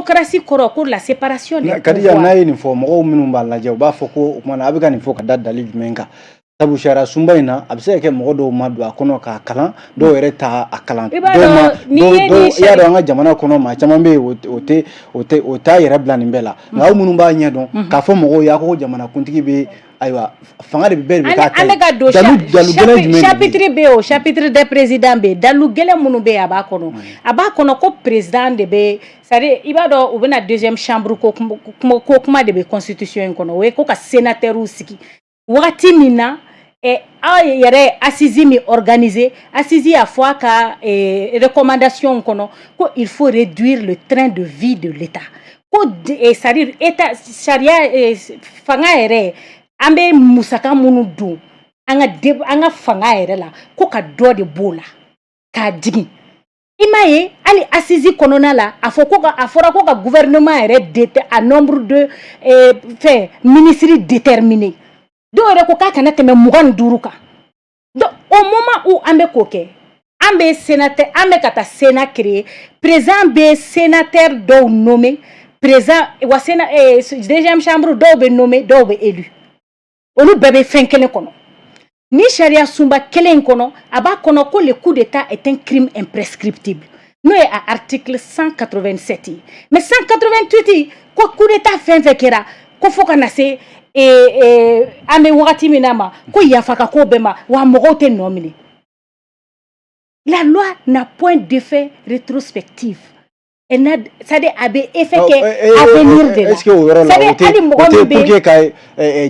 Démocratie kɔrɔ ko la séparation des Kadija, pouvoirs. N'a ye nin fɔ, mɔgɔw minnu b'a lajɛ, u b'a fɔ ko o kumana a bɛ ka nin fɔ ka da dali jumɛn kan? Sabu sariya sunba in na, a bɛ se ka kɛ mɔgɔ dɔw ma don a kɔnɔ k'a kalan, dɔw yɛrɛ t'a a kalan. I b'a dɔw ma dɔn, n'i ye dɔw nin i y'a dɔn, an ka jamana kɔnɔ, maa caman bɛ yen, o t'a yɛrɛ bila nin bɛɛ la. Nka aw minnu b'a ɲɛdɔn, k'a fɔ mɔgɔw ye, a ko jamanakuntigi bɛ, ayiwa, fanga de bɛ bɛɛ de bɛ k'a ta An bɛ ka don ye. Dalu gɛlɛn jumɛn de bɛ yen? Chapitre bɛ yen, o chapitre des présidents bɛ yen. Dalu gɛlɛn minnu bɛ yen, a b'a kɔnɔ, a b'a kɔnɔ ko président de bɛ, c'est à dire, i b'a dɔn, u bɛna deuxième chambre ko kuma, ko kuma de bɛ constitution in kɔnɔ. O ye ko ka sénateur sigi wagati min na, aw yɛrɛ assise min organiser, assise y'a fɔ a ka recommandation kɔnɔ ko il faut réduire le train de vie de l'État, ko c'est à dire état sariya, fanga yɛrɛ, an bɛ musaka minnu don an ka fanga yɛrɛ la, ko ka dɔ de b'o la k'a jigin. I m'a ye, hali assise kɔnɔna la, a fɔ ko ka a fɔra ko ka gouvernement yɛrɛ a nombre de fɛn ministre déterminé. Dɔw yɛrɛ ko k'a kana tɛmɛ 25 kan. Donc au moment où an bɛ k'o kɛ, an bɛ sénateur, an bɛ ka taa sénat créer, président bɛ sénateur dɔw nommer président wa sénat, deuxième chambre dɔw bɛ nommer, dɔw bɛ élu, olu bɛɛ bɛ fɛn kelen kɔnɔ. Ni sariya sunba kelen in kɔnɔ, a b'a kɔnɔ ko le coup d'état est un crime imprescriptible, n'o ye a article 187 ye. Mais 188 ko coup d'état fɛn fɛn kɛra, ko fo ka na se an bɛ wagati min na ma, ko yafa ka ko bɛɛ ma, wa mɔgɔw tɛ nɔ minɛ. La loi n'a point d'effet rétrospectif. Elle n'a, c'est-à-dire a bɛ effet kɛ avenir de la. Est-ce que o yɔrɔ la, C'est-à-dire o tɛ hali o mɔgɔ tɛ min pour bɛ que ka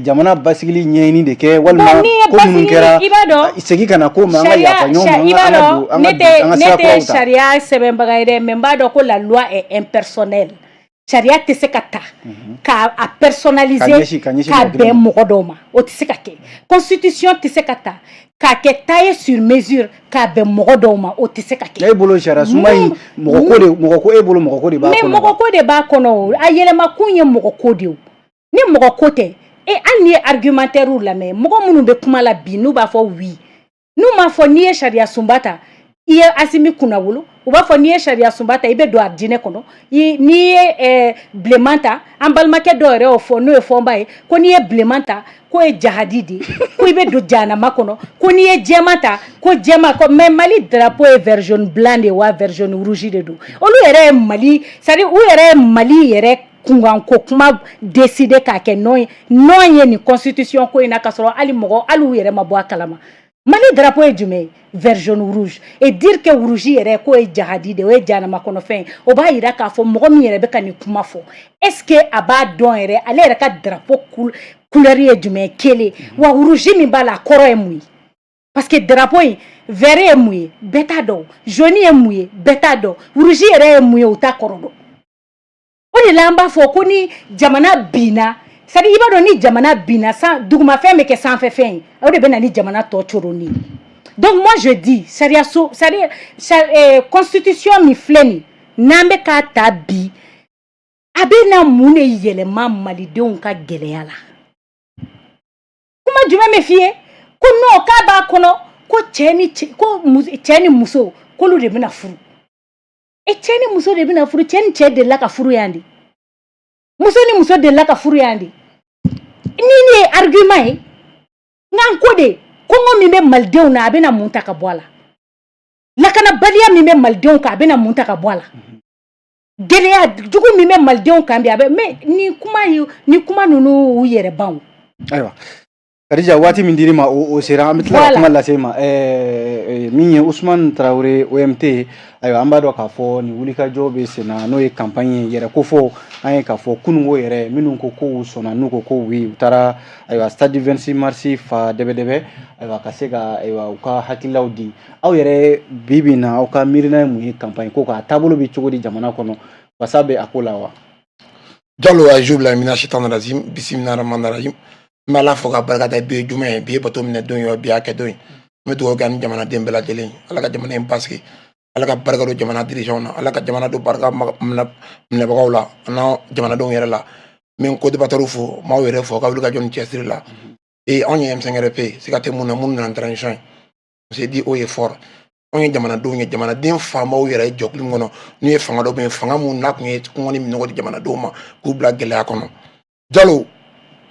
jamana basigili ɲɛɲini de kɛ, walima Bon, n'i ye ko minnu basigi, kɛra, i b'a dɔn, segin ka na ko ma, an ka sariya yafa ɲɔgɔn ma, i b'a an ka don dɔn, an ne ka tɛ an ka ne sira tɛ kuraw ta. Sariya sɛbɛnbaga ye dɛ, mais n b'a dɔn ko la loi est impersonnelle. Sariya tɛ se ka ta k'a a personnaliser Ka ɲɛsin k'a mɔgɔ kelen bɛn ma. Mɔgɔ dɔw ma, o tɛ se ka kɛ. Constitution tɛ se ka ta k'a kɛ taillé sur mesure k'a bɛn mɔgɔ dɔw ma, o tɛ se ka kɛ. E bolo, sariya sunba in, mɔgɔ ko de, mɔgɔ ko, e bolo, mɔgɔ ko de b'a Mais kɔnɔ mɔgɔ wa? Ko de b'a kɔnɔ. O a yɛlɛmakun ye mɔgɔ ko de ye. O ni mɔgɔ ko tɛ, e hali n'i ye argumentaire lamɛn, mɔgɔ minnu bɛ kuma la bi, n'u b'a fɔ oui, n'u m'a fɔ n'i ye sariya sunba ta, i ye Asimi kunnawolo, u b'a fɔ n'i ye sariya sunba ta, i bɛ don a diinɛ kɔnɔ. N'i ye bilenman ta, an balimakɛ dɔw yɛrɛ y'o fɔ, n'o ye fɔnba ye, ko n'i ye bilenman ta, k'o ye jahadi de ye, ko i bɛ don jahanama kɔnɔ, ko n'i ye jɛman ta, ko jɛman ko. Mais Mali drapeau ye vert jaune blanc de ye wa vert jaune rouge de don? Olu yɛrɛ ye Mali, c'est à dire u yɛrɛ ye Mali yɛrɛ kunkanko kuma décider k'a kɛ non ye, non ye nin constitution ko in na, k'a sɔrɔ hali mɔgɔ, hali u yɛrɛ ma bɔ a kalama. Mali drapeau ye jumɛn ye? Vert jaune rouge. Et dire que rouge yɛrɛ k'o ye jahadi de ye, o ye jahanama kɔnɔfɛn ye, o b'a yira k'a fɔ mɔgɔ min yɛrɛ bɛ ka nin kuma fɔ, est ce que a b'a dɔn yɛrɛ ale yɛrɛ ka drapeau couleur ye jumɛn ye? Kelen wa, rouge min b'a la, a kɔrɔ ye mun ye? Parce que drapeau in, vert ye mun ye, bɛɛ t'a dɔn, jaune ye mun ye, bɛɛ t'a dɔn, rouge yɛrɛ ye mun ye, u t'a kɔrɔ dɔn. O de la an b'a fɔ ko ni jamana binna, c'est à dire i b'a dɔn, ni jamana binna, san dugumafɛn bɛ kɛ sanfɛfɛn ye, o de bɛ na ni jamana tɔ coronni ye. Donc moi je dis, sariya so, c'est à dire constitution min filɛ nin, n'an bɛ k'a ta bi, a bɛ na mun de yɛlɛma malidenw ka gɛlɛya la? Kuma jumɛn bɛ f'i ye ko non, k'a b'a kɔnɔ ko cɛ ni cɛ, ko cɛ ni muso, k'olu de bɛna furu? E, cɛ ni muso de bɛna furu? Cɛ ni cɛ delila ka furu yan de? Muso ni muso delila ka furu yan de? Ni nin ye argument ye, nka n ko de, kɔngɔ min bɛ malidenw na, a bɛna mun ta ka bɔ a la? Lakanabaliya min bɛ malidenw kan, a bɛna mun ta ka bɔ a la? Gɛlɛya jugu min bɛ malidenw kan bi, a bɛ. Mais nin kuma ye, ni kuma ninnu, u yɛrɛ ban o. Ayiwa Kadija, waati min dir'i ma, o sera, an bɛ tila ka kuma lase i ma. Min ye Usumani Tarawele, OMT, ayiwa, an b'a dɔn k'a fɔ nin wulikajɔ bɛ sen na, n'o ye campagne ye, yɛrɛ ko fɔ an ye k'a fɔ kununko yɛrɛ, minnu ko k'u sɔnna, n'u ko ko oui, u taara, ayiwa, stade 26 mars fa dɛbɛ-dɛbɛ, ayiwa, ka se ka, ayiwa, u ka hakililaw di. Aw yɛrɛ, bi bi in na, aw ka miirina ye mun ye campagne ko kan? A taabolo bɛ cogo di jamana kɔnɔ? Wasa bɛ a ko la wa? Jalo, azu bila mina shaitan rajim, bismillahir rahmanir rahim. N bɛ Ala fo ka barika da. Bi ye jumɛn ye? Bi ye bato minɛ don ye, bi y'a kɛ don ye. N bɛ dugawu kɛ ani jamanaden bɛɛ lajɛlen ye. Ala ka jamana in basigi, Ala ka barika don jamana dirigeants na, Ala ka jamana don barika minɛbagaw la, a n'a jamanadenw yɛrɛ la. N bɛ n co-débateurs fo, n b'aw yɛrɛ fo ka wuli ka jɔ ni cɛsiri la. Ee, anw ye M5RP, siga tɛ mun na, minnu nana transition ye, on s'est dit haut et fort. Anw ye jamanadenw ye, jamanaden faamaw yɛrɛ ye jɛkulu min kɔnɔ, n'u ye fanga dɔ bɛ yen, fanga mun n'a tun ye kɔngɔ ni minɔgɔ di jamanadenw ma k'u bila gɛlɛya kɔnɔ. Jalo,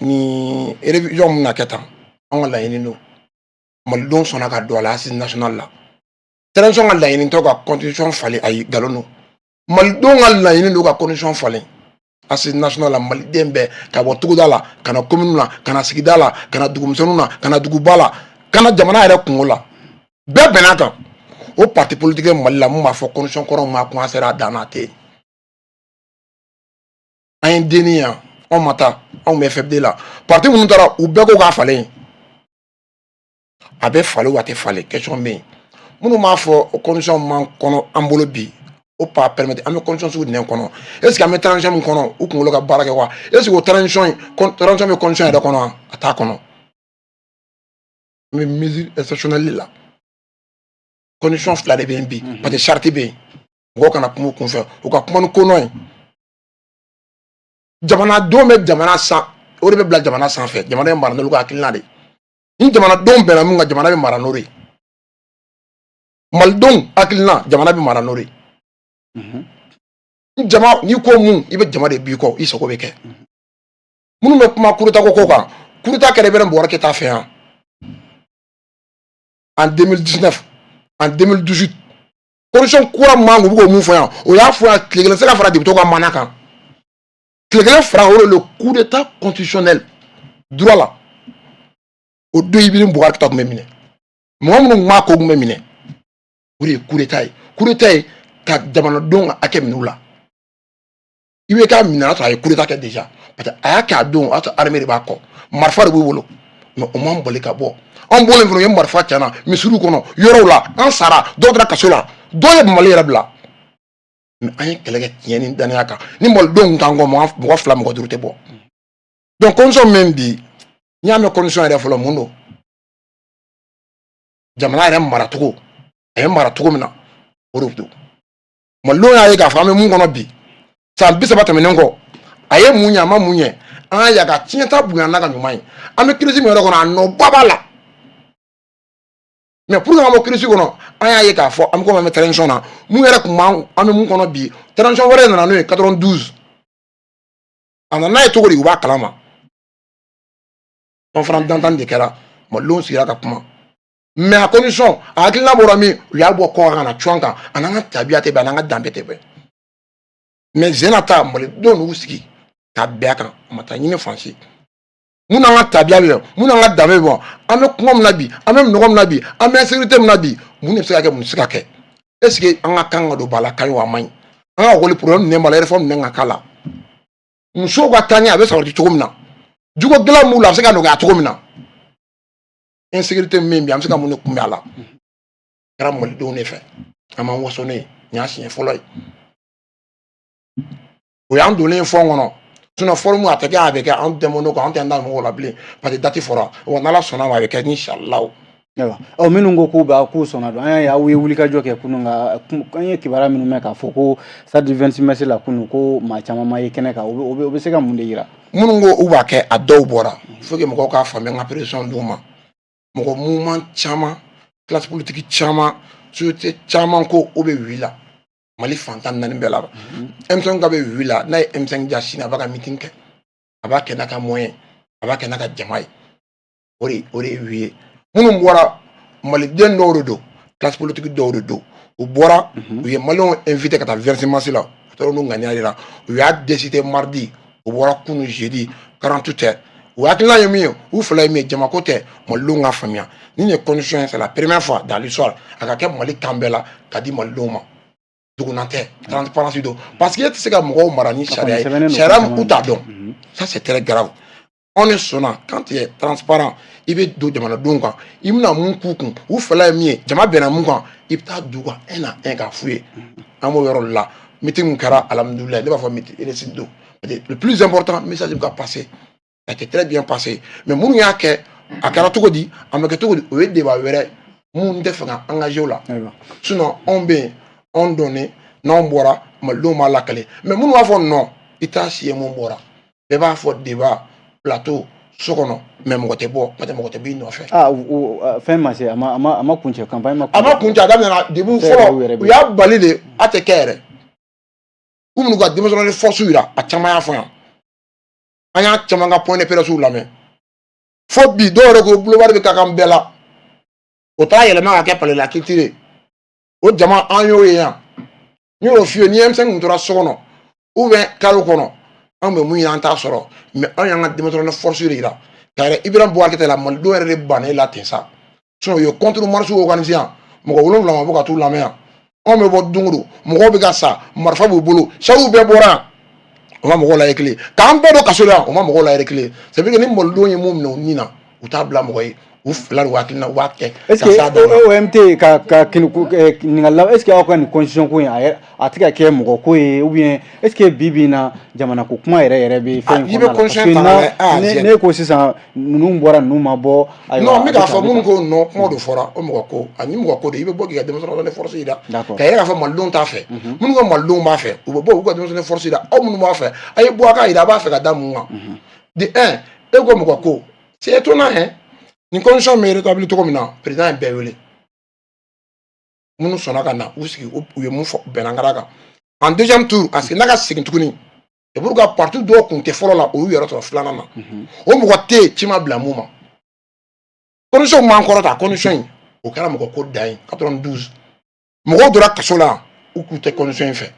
ni révision min na kɛ tan, an ka laɲini don, malidenw sɔnna ka don a la. Assise nationale la, transition ka laɲini tɛ ka constitution falen. Ayi, nkalon don. Malidenw ka laɲini don ka constitution falen. Assise nationale la, maliden bɛɛ ka bɔ togoda la ka na commune na, ka na sigida la, ka na dugumisɛnninw na, ka na duguba la, ka na jamana yɛrɛ kungo la, bɛɛ bɛn'a kan. O parti politique Mali la mun b'a fɔ constitution kɔrɔ ma kuma sera a dan na, a tɛ yen. An ye denni yan, anw ma taa, anw bɛ FFD la. Parti minnu taara, u bɛɛ ko k'a falen. A bɛ falen wa a tɛ falen, question bɛ yen. Minnu b'a fɔ o constitution man kɔnɔ an bolo bi, o pas permettre an bɛ constitution sugu jumɛn kɔnɔ? Est ce que an bɛ transition min kɔnɔ, u kunkolo ka baara kɛ wa? Est ce que o transition in, transition bɛ constitution yɛrɛ kɔnɔ wa? A t'a kɔnɔ. An bɛ mesure exceptionnelle la. Condition fila de bɛ yen bi, parce que charte bɛ yen. Mɔgɔw kana kuma u kunfɛ, u ka kuma ni ko nɔ ye. Jamanadenw bɛ jamana san, o de bɛ bila jamana sanfɛ. Jamana ye mara n'olu ka hakilina de ye. Ni jamanadenw bɛnna mun kan, jamana bɛ mara n'o de ye. Malidenw hakilina, jamana bɛ mara n'o de ye. Ni jama n'i ko mun, i bɛ jama de b'i kɔ, i sago bɛ kɛ. Minnu bɛ kuma coup d'état ko kan, coup d'état kɛra Ibrahim Boubacar Keïta fɛ yan en 2019, en 2018. Constitution kura man u bɛ k'o mun fɔ yan, o y'a fɔ yan. Tile kelen se ka fara député ka mana kan, tile kelen fara o de, le coup d'état constitutionnel droit la. O don Ibrahim Boubacar Keïta tun bɛ minɛ, mɔgɔ minnu tun b'a ko tun bɛ minɛ. O de ye coup d'état ye. Coup d'état ye ka jamanadenw ka hakɛ minɛ u la. I bɛ k'a minɛ, a sɔrɔ a ye coup d'état kɛ déjà, parce que a y'a kɛ a don, o y'a sɔrɔ armée de b'a kɔ, marifa de b'u bolo. Mais o m'an bali ka bɔ. An bɔlen fana, u ye marifa ca na misiriw kɔnɔ, yɔrɔw la, an sara, dɔw taara kaso la, dɔw ye Mali yɛrɛ bila. Mais an ye kɛlɛ kɛ tiɲɛ ni danaya kan. Ni malidenw t'an kɔ, mɔgɔ fila, mɔgɔ duuru tɛ bɔ. Donc condition min bi, n'i y'a mɛn condition yɛrɛ fɔlɔ, mun don? Jamana yɛrɛ maracogo, a ye mara cogo min na, o de don. Malidenw y'a ye k'a fɔ an bɛ mun kɔnɔ bi, san 30 tɛmɛnen kɔ, a ye mun ɲɛ, a ma mun ɲɛ? An y'a ye a ka tiɲɛta bonya n'a ka ɲuman ye. An bɛ crise min yɛrɛ kɔnɔ, a nɔba b'a la. Mais pour que an bɔ crise kɔnɔ, an y'a ye k'a fɔ an bɛ komi an bɛ transition na, mun yɛrɛ tun b'an, an bɛ mun kɔnɔ bi, transition wɛrɛ nana n'o ye 92. A nana n'a ye cogo di, u b'a kalama. Conférence d'entente de kɛra, malidenw sigira ka kuma. Mais a condition, a hakilina bɔra min, u y'a bɔ kɔ kan ka na cun an kan. A n'an ka tabiya tɛ bɛn, a n'an ka danbe tɛ bɛn. Mais zena ta, malidenw y'u sigi ka bɛn a kan, a ma taa ɲini fan si. Mun n'an ka tabiya bɛ bɛn, mun n'an ka danbe bɛ bɛn? An bɛ kɔngɔ min na bi, an bɛ minɔgɔ min na bi, an bɛ insécurité min na bi, mun de bɛ se ka kɛ, mun tɛ se ka kɛ? Est ce que an ka kan ka don ba la, ka ɲi wa a man ɲi? An ka ekɔli problème nɛ b'a la, réforme nɛ ka k'a la. Musow ka taaɲɛ a bɛ sabati cogo min na, jugo gɛlɛn b'u la, a bɛ se ka nɔgɔya cogo min na. Insécurité min bɛ yen, an bɛ se ka mun de kunbɛn a la? Kɛra malidenw de fɛ, an m'an waso n'o ye. Nin y'a siɲɛ fɔlɔ ye, o y'an donnen fɔn kɔnɔ. Sinon forme a tɛ kɛ, a bɛ kɛ, an tɛ mɔn'o kan, an tɛ an da mɔgɔw la bilen, parce que date fɔra wa. N'Ala sɔnna ma, a bɛ kɛ inshallah. Ayiwa, ɔ minnu ko k'u b'a k'u sɔnna don, an y'a ye aw ye wulikajɔ kɛ kunun, nka an ye kibaruya minnu mɛn k'a fɔ ko stade 26 mars la kunun, ko maa caman ma ye kɛnɛ kan, o bɛ se ka mun de yira? Minnu ko u b'a kɛ, a dɔw bɔra. Il faut que mɔgɔw k'a faamuya, n ka pression d'u ma. Mɔgɔ mouvement caman, classe politique caman, société caman ko o bɛ oui la. Mali fan 14 bɛɛ la, M5 ka bɛ oui la. N'a ye M5 ja sini, a b'a ka meeting kɛ, a b'a kɛ n'a ka moyen, a b'a kɛ n'a ka jama ye. O de ye oui ye. Minnu bɔra, maliden dɔw de don, classe politique dɔw de don, u bɔra, u ye maliyɛnw invité ka taa 26 mars la. U taara n'u ŋaniya de la. U y'a décidé mardi, u bɔra kunu jeudi 48 heures. U hakilina ye min ye, u fila ye min ye, jamako tɛ. Malidenw ka faamuya, ni nin ye condition ye, c'est la première fois dans l'histoire a ka kɛ Mali kan bɛɛ la ka di malidenw ma. Dugunan tɛ, transparence don, parce que e tɛ se ka mɔgɔw mara ni sariya ye, sariya min k'u t'a dɔn. Ça, c'est très grave. Anw de sɔnna. Quand tu es transparent, i bɛ don jamanadenw kan, i bɛna mun k'u kun, u fɛla ye min ye, jama bɛnna mun kan, i bɛ taa d'u kan un à un k'a f'u ye. An b'o yɔrɔ de la. Meeting mun kɛra, alhamdulilayi, ne b'a fɔ meeting réussite don. Le plus important, message bɛ ka passer, ça a été très bien passé. Mais minnu y'a kɛ, a kɛra cogo di, a ma kɛ cogo di, o ye débat wɛrɛ mun tɛ fɛ ka engagé o la. Sinon anw bɛ yen, anw dɔnnen, n'anw bɔra, malidenw b'a lakale. Mais minnu b'a fɔ non, i t'a si ye mun bɔra, bɛɛ b'a fɔ débat plateau. So kɔnɔ, mais mɔgɔ tɛ bɔ, n'o tɛ mɔgɔ tɛ b'i nɔfɛ. Ah, fɛn ma se, a ma kuncɛ, campagne ma. A ma kuncɛ, a daminɛna début fɔlɔ, u y'a bali de, a tɛ kɛ yɛrɛ. U minnu ka démonstration de force yira, a caman y'a fɔ yan, an y'a caman ka point de presse lamɛn. Fo bi, dɔw yɛrɛ ko boulevard bɛ ka kan bɛɛ la, o taara yɛlɛma ka kɛ palais la culture ye. O jama, an y'o ye yan. N y'o f'i ye, ni M5 tun tora so kɔnɔ ou bien carré kɔnɔ, an bɛ mun ɲini, an t'a sɔrɔ. Mais anw y'an ka démonstration de force de yira ka yɛrɛ Ibrahim Boubacar Keïta la. Malidenw yɛrɛ de bannen la ten sa, sinon u ye contre marche organisé yan, mɔgɔ 7 ma bɔ ka t'u lamɛn yan. Anw bɛ bɔ don o don, mɔgɔw bɛ ka sa, marifa b'u bolo, sariw bɛɛ bɔra yan, o ma mɔgɔw la kelen k'an bɛɛ don kaso la yan, o ma mɔgɔw la kelen. C'est à dire que ni malidenw ye mun minɛ u nin na, u t'a bila mɔgɔ ye, u fila de hakilina, u b'a kɛ. Est ce que OMT ka ɲininkali la, est ce que aw ka nin constitution ko in, a tɛ ka kɛ mɔgɔ ko ye, ou bien est ce que bi bi in na, jamana ko kuma yɛrɛ yɛrɛ bɛ fɛn in kɔnɔna la? Parce que ne ko sisan, ninnu bɔra, ninnu ma bɔ. Ayiwa, non, n bɛ k'a fɔ minnu ko non, kuma de fɔra o mɔgɔ ko ani mɔgɔ ko de, i bɛ bɔ k'i ka démonstration de force yira ka yɛrɛ k'a fɔ malidenw t'a fɛ. Minnu ka malidenw b'a fɛ, u bɛ bɔ u ka démonstration de force yira. Aw minnu b'a fɛ, a ye bɔ a k'a yira a b'a fɛ ka da mun kan. De un, e ko mɔgɔ ko, c'est étonnant hein. Nin constitution bɛ rétabli cogo min na, président ye bɛɛ wele, minnu sɔnna ka na, u sigi, u ye mun fɔ, bɛnna kɛra kan. En deuxième tour, a seginna ka segin tuguni. C'est pourquoi parti dɔw kun tɛ fɔlɔ la, o y'u yɛrɛ sɔrɔ filanan na. O mɔgɔ tɛ yen ci ma bila mun ma. Constitution m'an kɔrɔ ta, constitution in, o kɛra mɔgɔ ko dan ye. 92, mɔgɔw donna kaso la, u k'u tɛ constitution in fɛ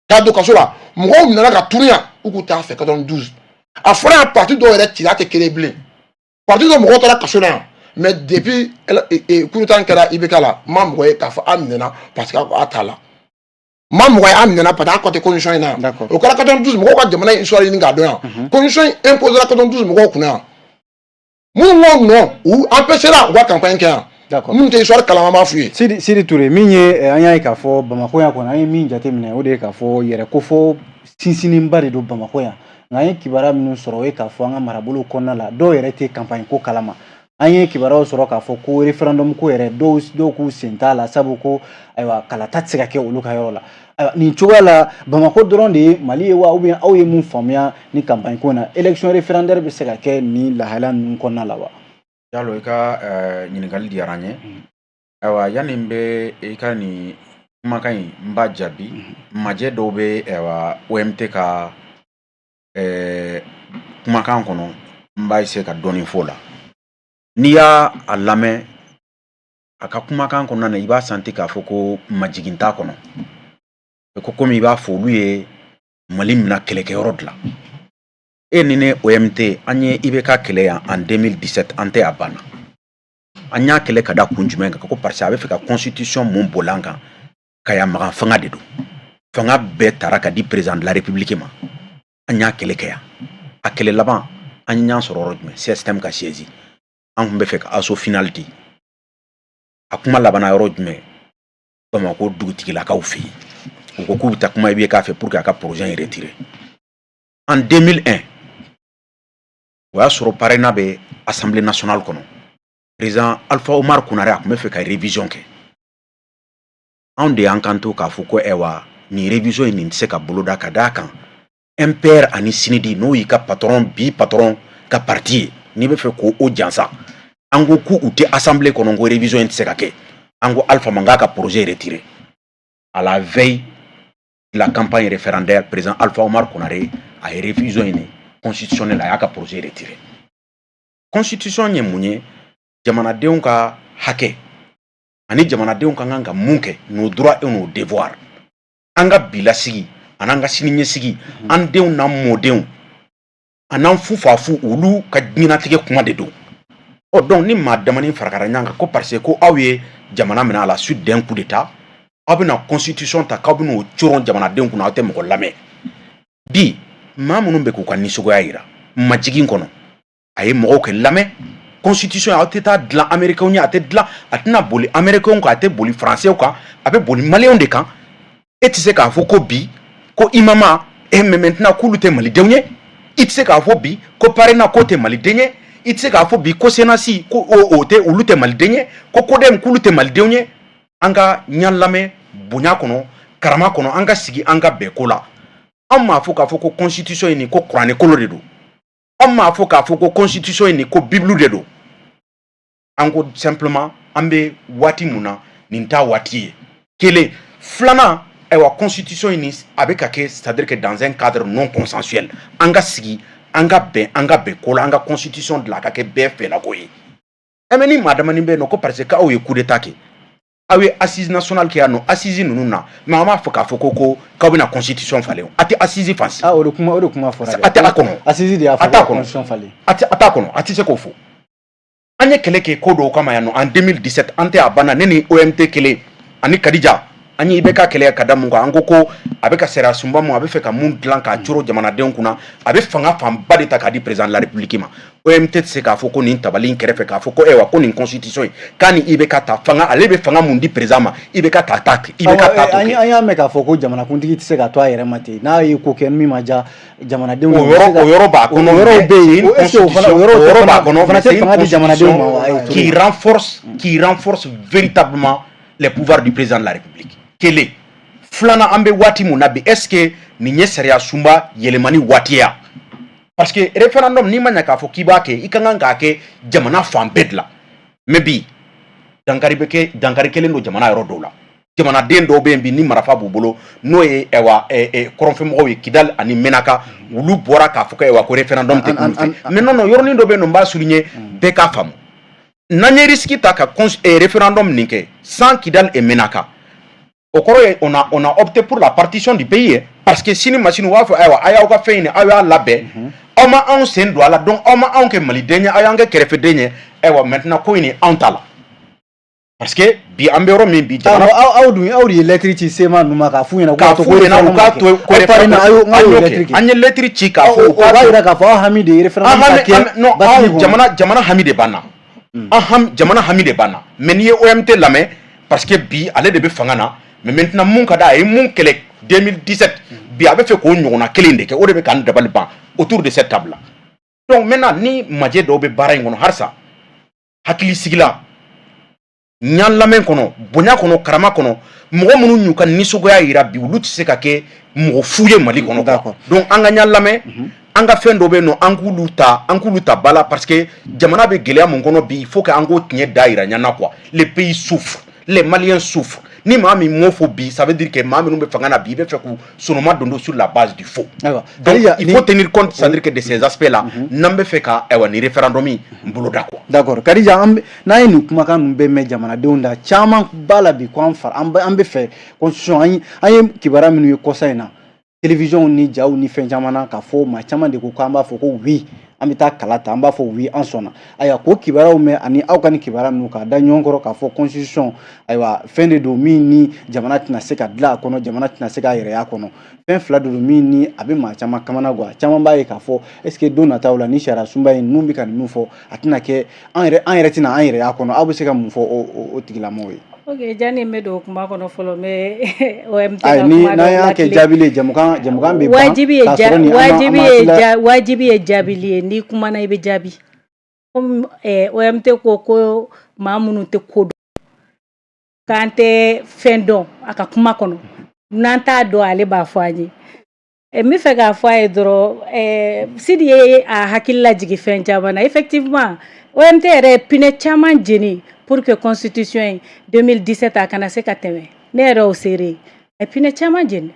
k'a don kaso la. Mɔgɔw minɛna ka tunu yan, u k'u t'a fɛ. 92, a fɔra yan, parti dɔw yɛrɛ cira, tɛ kelen bilen. Parti dɔw mɔgɔw taara kaso la yan, mais depuis coup d'état kɛra IBK la, n ma mɔgɔ ye k'a fɔ a minɛna parce que a t'a la. N ma mɔgɔ ye a minɛna parce que a kɔ tɛ constitution in na yan. O kɛra 92, mɔgɔw ka jamana in histoire ɲini k'a dɔn yan. Constitution in imposera 92 mɔgɔw kunna yan. Minnu ko non, u empêchera u ka campagne kɛ yan. Minnu tɛ histoire kalan, an b'a f'u ye. Sidi Toure, min ye an y'a ye k'a fɔ Bamakɔ yan kɔni, an ye min jateminɛ, o de ye k'a fɔ yɛrɛ kofɔ sinsinnenba de don Bamakɔ yan. Nka an ye kibaruya minnu sɔrɔ, o ye k'a fɔ an ka marabolo kɔnɔna la, dɔw yɛrɛ tɛ campagne ko kalama. An ye kibaruyaw sɔrɔ k'a fɔ ko référendum ko yɛrɛ, dɔw k'u sen t'a la, sabu ko ayiwa, kalata tɛ se ka kɛ olu ka yɔrɔ la. Ayiwa, nin cogoya la, Bamakɔ dɔrɔn de ye Mali ye wa, ou bien aw ye mun faamuya ni campagne ko in na? Élection référendaire bɛ se ka kɛ nin lahala ninnu kɔnɔna la wa? Jalo, i ka ɲininkali diyara n ye. Ayiwa, yanni n bɛ i ka nin kumakan in, n b'a jaabi. Majɛ dɔw bɛ, ayiwa, OMT ka kumakan kɔnɔ, n b'a essayer ka dɔɔni fɔ o la. N'i y'a a lamɛn a ka kumakan kɔnɔna na, i b'a santi k'a fɔ ko majigin t'a kɔnɔ, ko komi i b'a fɔ olu ye Mali mina kɛlɛkɛyɔrɔ dilan. E ni ne, OMT, an ye IBK kɛlɛ yan en 2017, an tɛ a banna. An y'a kɛlɛ ka da kun jumɛn kan? Ko parce que a bɛ fɛ ka constitution mun boli an kan, Kaya Magan fanga de don, fanga bɛɛ taara ka di président de la République ma. An y'a kɛlɛ kɛ yan. A kɛlɛ laban, an y'an sɔrɔ yɔrɔ jumɛn? CSTM ka siège, an tun bɛ fɛ ka assaut final di. A kuma labanna yɔrɔ jumɛn? Bamakɔ dugutigilakaw fɛ yen, u ko k'u bɛ taa kuma IBK fɛ pour que a ka projet in retirer. En 2001, o y'a sɔrɔ PARENA bɛ Assemblée nationale kɔnɔ. Président Alpha Omar Konare, a tun bɛ fɛ ka révision kɛ. Anw de y'an kanto k'a fɔ ko ayiwa, nin révision in, nin tɛ se ka boloda, ka d'a kan MPR ani CNID, n'o y'i ka patron, bi patron ka parti ye, n'i bɛ fɛ k'o jansa, an ko k'u tɛ assemblée kɔnɔ, ko révision in tɛ se ka kɛ. An ko Alpha ma k'a ka projet retirer. À la veille de la campagne référendaire, président Alpha Omar Konare a ye révision in constitutionnelle, a y'a ka projet retirer. Constitution ye mun ye? Jamanadenw ka hakɛ ani jamanadenw ka kan ka mun kɛ, nos droits et nos devoirs, an ka bilasigi ani an ka sini ɲɛsigi, an denw n'an mɔdenw a n'an fu olu ka diɲɛnatigɛ kuma de don. Ɔ donc, ni maa damani farakara ɲɔgɔn kan ko parce que ko aw ye jamana minɛ à la suite d'un coup d'état, aw bɛna constitution ta k'aw bɛn'o coron jamanadenw kunna, aw tɛ mɔgɔ lamɛn. Bi, maa minnu bɛ k'u ka nisɔngoya yira majigin kɔnɔ, a ye mɔgɔw kɛ lamɛn. Constitution, aw tɛ taa dilan américain ye, a tɛ dilan, a tɛna boli américain kan, a tɛ boli français kan, a bɛ boli maliyɛnw de kan. E tɛ se k'a fɔ ko bi ko imama e mais maintenant k'olu tɛ malidenw ye. I tɛ se k'a fɔ bi ko PARENA k'o tɛ maliden ye. I tɛ se k'a fɔ bi ko CNAS ko o tɛ, olu tɛ maliden ye, ko CODEM k'olu tɛ malidenw ye. An ka ɲan lamɛn bonya kɔnɔ, karama kɔnɔ, an ka sigi, an ka bɛn ko la. An m'a fɔ k'a fɔ ko constitution ye nin ko kuranɛ kolo de don. Anw m'a fɔ k'a fɔ ko constitution in nin ko bible de don. An ko simplement an bɛ waati mun na, nin t'a waati ye. Kelen filanan, ayiwa, constitution in nin a bɛ ka kɛ, c'est à dire que dans un cadre non consensuel. An ka sigi, an ka bɛn, an ka bɛn ko la, an ka constitution dilan a ka kɛ bɛɛ fɛlako ye. Ɛ, mais ni maa damani bɛ yen nɔ ko parce que aw ye coup d'état kɛ, aw ye assise nationale kɛ yan nɔ, assise ninnu na, mais an b'a fɔ k'a fɔ ko k'aw bɛna constitution falen. A tɛ assise fan si. Ah, o de kuma fɔra dɛ. A tɛ a kɔnɔ. Assise de y'a A fɔ t'a ko kɔnɔ. constitution falen. A t'a kɔnɔ, a tɛ se k'o fɔ. An ye kɛlɛ kɛ ko dɔw kama yan nɔ en 2017, an tɛ a banna. Ne ni OMT kelen ani Kadija, an ye IBK kɛlɛ ka da mun kan? An ko ko a bɛ ka sariya sunba mun, a bɛ fɛ ka mun dilan k'a coro jamanadenw kunna, a bɛ fanga fanba de ta k'a di président de la République ma. OMT tɛ se k'a fɔ ko nin tabali in kɛrɛfɛ k'a fɔ ko ayiwa, ko nin constitution in k'a ni IBK ta fanga, ale bɛ fanga mun di président ma, IBK ta IBK ta t'o kɛ. An y'a mɛn k'a fɔ ko jamanakuntigi tɛ se ka to a yɛrɛ ma ten, n'a ye ko kɛ min ma diya jamanadenw. O yɔrɔ, o yɔrɔ b'a kɔnɔ. O yɔrɔw bɛ yen. Est ce que o fana, o yɔrɔ b'a kɔnɔ? O fana tɛ fanga di jamanadenw ma wa? Qui renforce véritablement les pouvoirs du président de la République. Kelen filanan, an bɛ waati mun na bi, est ce que nin ye sariya sunba yɛlɛmani waati ya? Parce que référendum, n'i ma ɲɛ k'a fɔ k'i b'a kɛ, i ka kan k'a kɛ jamana fan bɛɛ de la. Mais bi, dankari bɛ kɛ, dankari kɛlen don jamana yɔrɔ dɔw la. Jamanaden dɔw bɛ yen bi ni marifa b'u bolo, n'o ye ɛwa kɔrɔnfɛmɔgɔw ye, Kidali ani Menaka, olu bɔra k'a fɔ ko ayiwa, ko référendum tɛ k'olu fɛ. Mais non, non, yɔrɔnin dɔ bɛ yen nɔ, n b'a souligner, bɛɛ k'a faamu. N'an ye risque ta ka référendum nin kɛ sans Kidal et Menaka, o kɔrɔ ye on a opté pour la partition du pays, parce que sini ma sini u b'a fɔ ayiwa, a y'aw ka fɛn ɲini, aw y'a labɛn, aw ma anw sen don a la, donc aw ma anw kɛ maliden ye, aw y'an kɛ kɛrɛfɛden ye. Ayiwa, maintenant ko in ni anw ta la, parce que bi an bɛ yɔrɔ min bi, jamana aw dun, aw de ye lettre ci CMA ninnu ma k'a f'u ɲɛna. K'a f'u ɲɛna u k'a to ko référendum. An ye lettre ci k'a fɔ. O b'a yira k'a fɔ aw hami de ye référendum ka kɛ. Non, anw jamana hami de b'an na, an hami, jamana hami de b'an na. Mais n'i ye OMT lamɛn, parce que bi ale de bɛ fanga na, mais maintenant mun ka d'a ye, mun kɛlɛ 2017, bi a bɛ fɛ k'o ɲɔgɔnna kelen de kɛ, o de bɛ k'an dabali ban autour de cette table là. Donc maintenant, ni majɛ dɔw bɛ baara in kɔnɔ, halisa hakili sigi la, ɲan lamɛn kɔnɔ, bonya kɔnɔ, karama kɔnɔ, mɔgɔ minnu y'u ka nisɔngoya yira bi, olu tɛ se ka kɛ mɔgɔ fu ye Mali kɔnɔ. Donc an ka ɲan lamɛn, an ka fɛn dɔ bɛ yen nɔ, an k'olu ta ba la, parce que jamana bɛ gɛlɛya mun kɔnɔ bi, il faut que an k'o tiɲɛ da yira ɲana quoi. Le pays souffre, les Maliens souffrent. Ni maa min m'o fɔ bi, ça veut dire que maa minnu bɛ fanga na bi, i bɛ fɛ k'u sonoma don sur la base du faux. Donc il faut tenir compte, c'est à dire que de ces aspects là, n'an bɛ fɛ ka ayiwa ni référendum in boloda quoi. D'accord, Kadija, an n'an ye nin kumakan ninnu bɛɛ mɛn jamanadenw da, caman b'a la bi ko an fara an bɛ fɛ constitution. An ye kibaruya minnu ye kɔsa in na télévision ni jaw ni fɛn caman na, k'a fɔ maa caman de ko k'an b'a fɔ ko oui, an bɛ taa kala ta, an b'a fɔ oui, an sɔnna. Ayiwa, k'o kibaruyaw mɛn ani aw ka nin kibaruya ninnu k'a da ɲɔgɔn kɔrɔ k'a fɔ constitution, ayiwa, fɛn de don min ni jamana tɛna se ka dilan a kɔnɔ, jamana tɛna se k'a yɛrɛ y'a kɔnɔ, fɛn fila de don min ni a bɛ maa caman kamana gan. Caman b'a ye k'a fɔ est ce que don nataw la ni sariya sunba in ninnu bɛ ka ninnu fɔ, a tɛna kɛ an yɛrɛ tɛna an yɛrɛ y'a kɔnɔ? Aw bɛ se ka mun fɔ o tigilamɔgɔw ye? Ok, janni n bɛ don kuma kɔnɔ fɔlɔ, n bɛ OMT ka kuma dɔ. N'an y'a kɛ jaabili ye, jamukan bɛ ban. Wajibi ye, wajibi ye, wajibi ye jaabili ye. N'i kumana, i bɛ jaabi. Komi OMT ko ko maa minnu tɛ ko dɔn, k'an tɛ fɛn dɔn a ka kuma kɔnɔ, n'an t'a dɔn, ale b'a fɔ an ye. N bɛ fɛ k'a fɔ a ye dɔrɔn, Sidi ye a hakili lajigin fɛn caman na. Effectivement, OMT yɛrɛ ye pneu caman jeni pour que constitution in 2017 a kana se ka tɛmɛ. Ne yɛrɛ y'o seere ye. A ye pneu caman jeni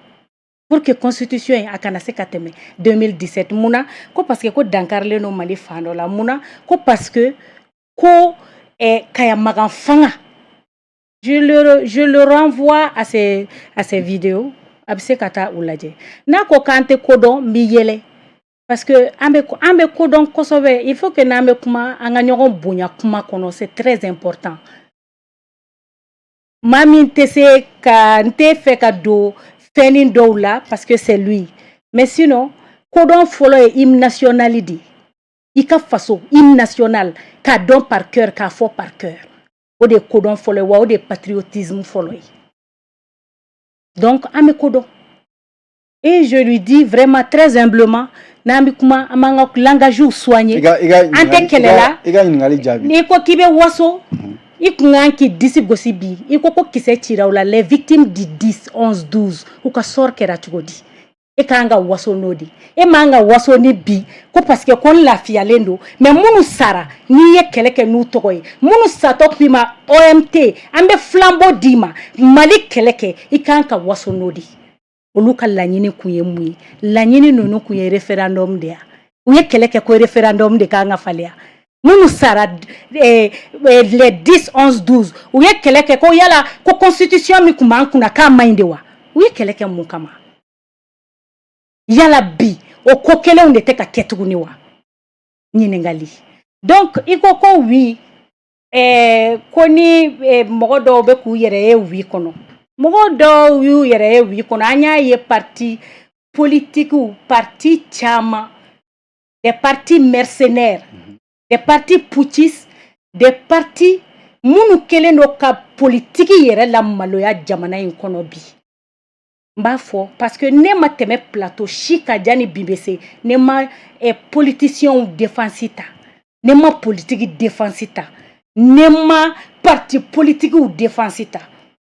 pour que constitution in a kana se ka tɛmɛ 2017. Mun na? Ko parce que ko dankarilen don Mali fan dɔ la. Mun na? Ko parce que ko Kayamagan fanga. Je le renvoie à ces vidéos, a bɛ se ka taa u lajɛ. N'a ko k'an tɛ ko dɔn, n bɛ yɛlɛ, parce que an bɛ ko dɔn kosɛbɛ. Il faut que n'an bɛ kuma, an ka ɲɔgɔn bonya kuma kɔnɔ, c'est très important. Maa min tɛ se ka, n tɛ fɛ ka don fɛnnin dɔw la parce que c'est lui, mais sinon kodɔn fɔlɔ ye hymne national de ye. I ka faso hymne national k'a dɔn par cœur, k'a fɔ par cœur, o de ye kodɔn fɔlɔ ye, wa o de ye patriotisme fɔlɔ ye. Donc an bɛ ko dɔn, et je lui dis vraiment très humblement, n'an bɛ kuma, an b'an ka langage soigner. An tɛ kɛlɛ la. I ka ɲininkali jaabi. N'i ko k'i bɛ waso, i kun kan k'i disi gosi bi. I ko ko kisɛ cira u la, les victimes du 10 11 12, u ka sort kɛra cogo di? E k'an ka waso n'o de e m'an ka waso ni bi ko parce que ko n lafiyalen don. Mais minnu sara, n'i ye kɛlɛ kɛ n'u tɔgɔ ye, minnu satɔ k'i ma OMT, an bɛ flambeau d'i ma, Mali kɛlɛ kɛ, i k'an ka waso n'o de. Olu ka laɲini kun ye mun ye? Laɲini ninnu kun ye référendum de ya. U ye kɛlɛ kɛ ko référendum de kan ka faleya. Minnu sara les 10, 11, 12, u ye kɛlɛ kɛ ko yala ko constitution min tun b'an kunna, k'a man ɲi de wa? U ye kɛlɛ kɛ mun kama? Yala bi o ko kelenw de tɛ ka kɛ tuguni wa? Ɲininkali. Donc i ko ko oui, ko ni mɔgɔ dɔw bɛ k'u yɛrɛ ye oui kɔnɔ, mɔgɔ dɔw y'u yɛrɛ ye oui kɔnɔ. An y'a ye parti politiques, parti caman, des partis mercenaires, des partis putschistes, des partis minnu kɛlen don ka politiki yɛrɛ la maloya jamana in kɔnɔ bi. N b'a fɔ parce que ne ma tɛmɛ plateau si ka diya ni bi bɛ se, ne ma politiciens défense ta, ne ma politique défense ta, ne ma parti politiques défense ta,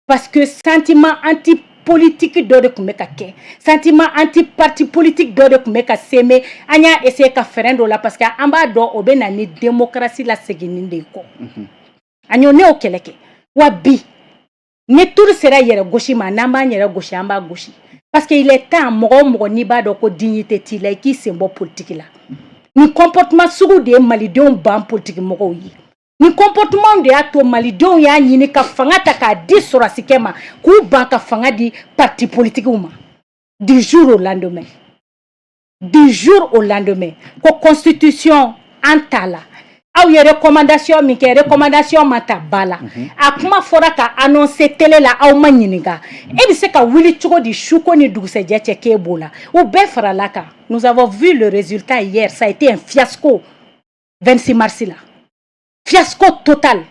parce que sentiment anti politique dɔ de tun bɛ ka kɛ, sentiment anti parti politique dɔ de tun bɛ ka semer. An y'a essayer ka frein dɔ la, parce que an b'a dɔn o bɛ na ni démocratie la seginni de ye kɔ. An y'o, ne y'o kɛlɛ kɛ. Wa bi ni tour sera yɛrɛ gosi ma, n'an b'an yɛrɛ gosi, an b'a gosi, parce que il est temps. Mɔgɔ o mɔgɔ n'i b'a dɔn ko dignité t'i la, i k'i sen bɔ politique la. Nin comportement sugu de ye malidenw ban politique mɔgɔw ye. Nin comportement de y'a to malidenw y'a ɲini ka fanga ta k'a di sɔrɔdasikɛ ma, k'u ban ka fanga di parti politiquew ma du jour au lendemain, du jour au lendemain, ko constitution an t'a la. Aw ye recommandation min kɛ, recommandation ma ta ba la. A kuma fɔra ka annoncer télé la, aw ma ɲininka. E bɛ se ka wuli cogo di su ko ni dugusɛjɛ cɛ k'e b'o la? U bɛɛ farala kan. Nous avons vu le résultat hier, ça a été un fiasco. 26 mars la, fiasco total.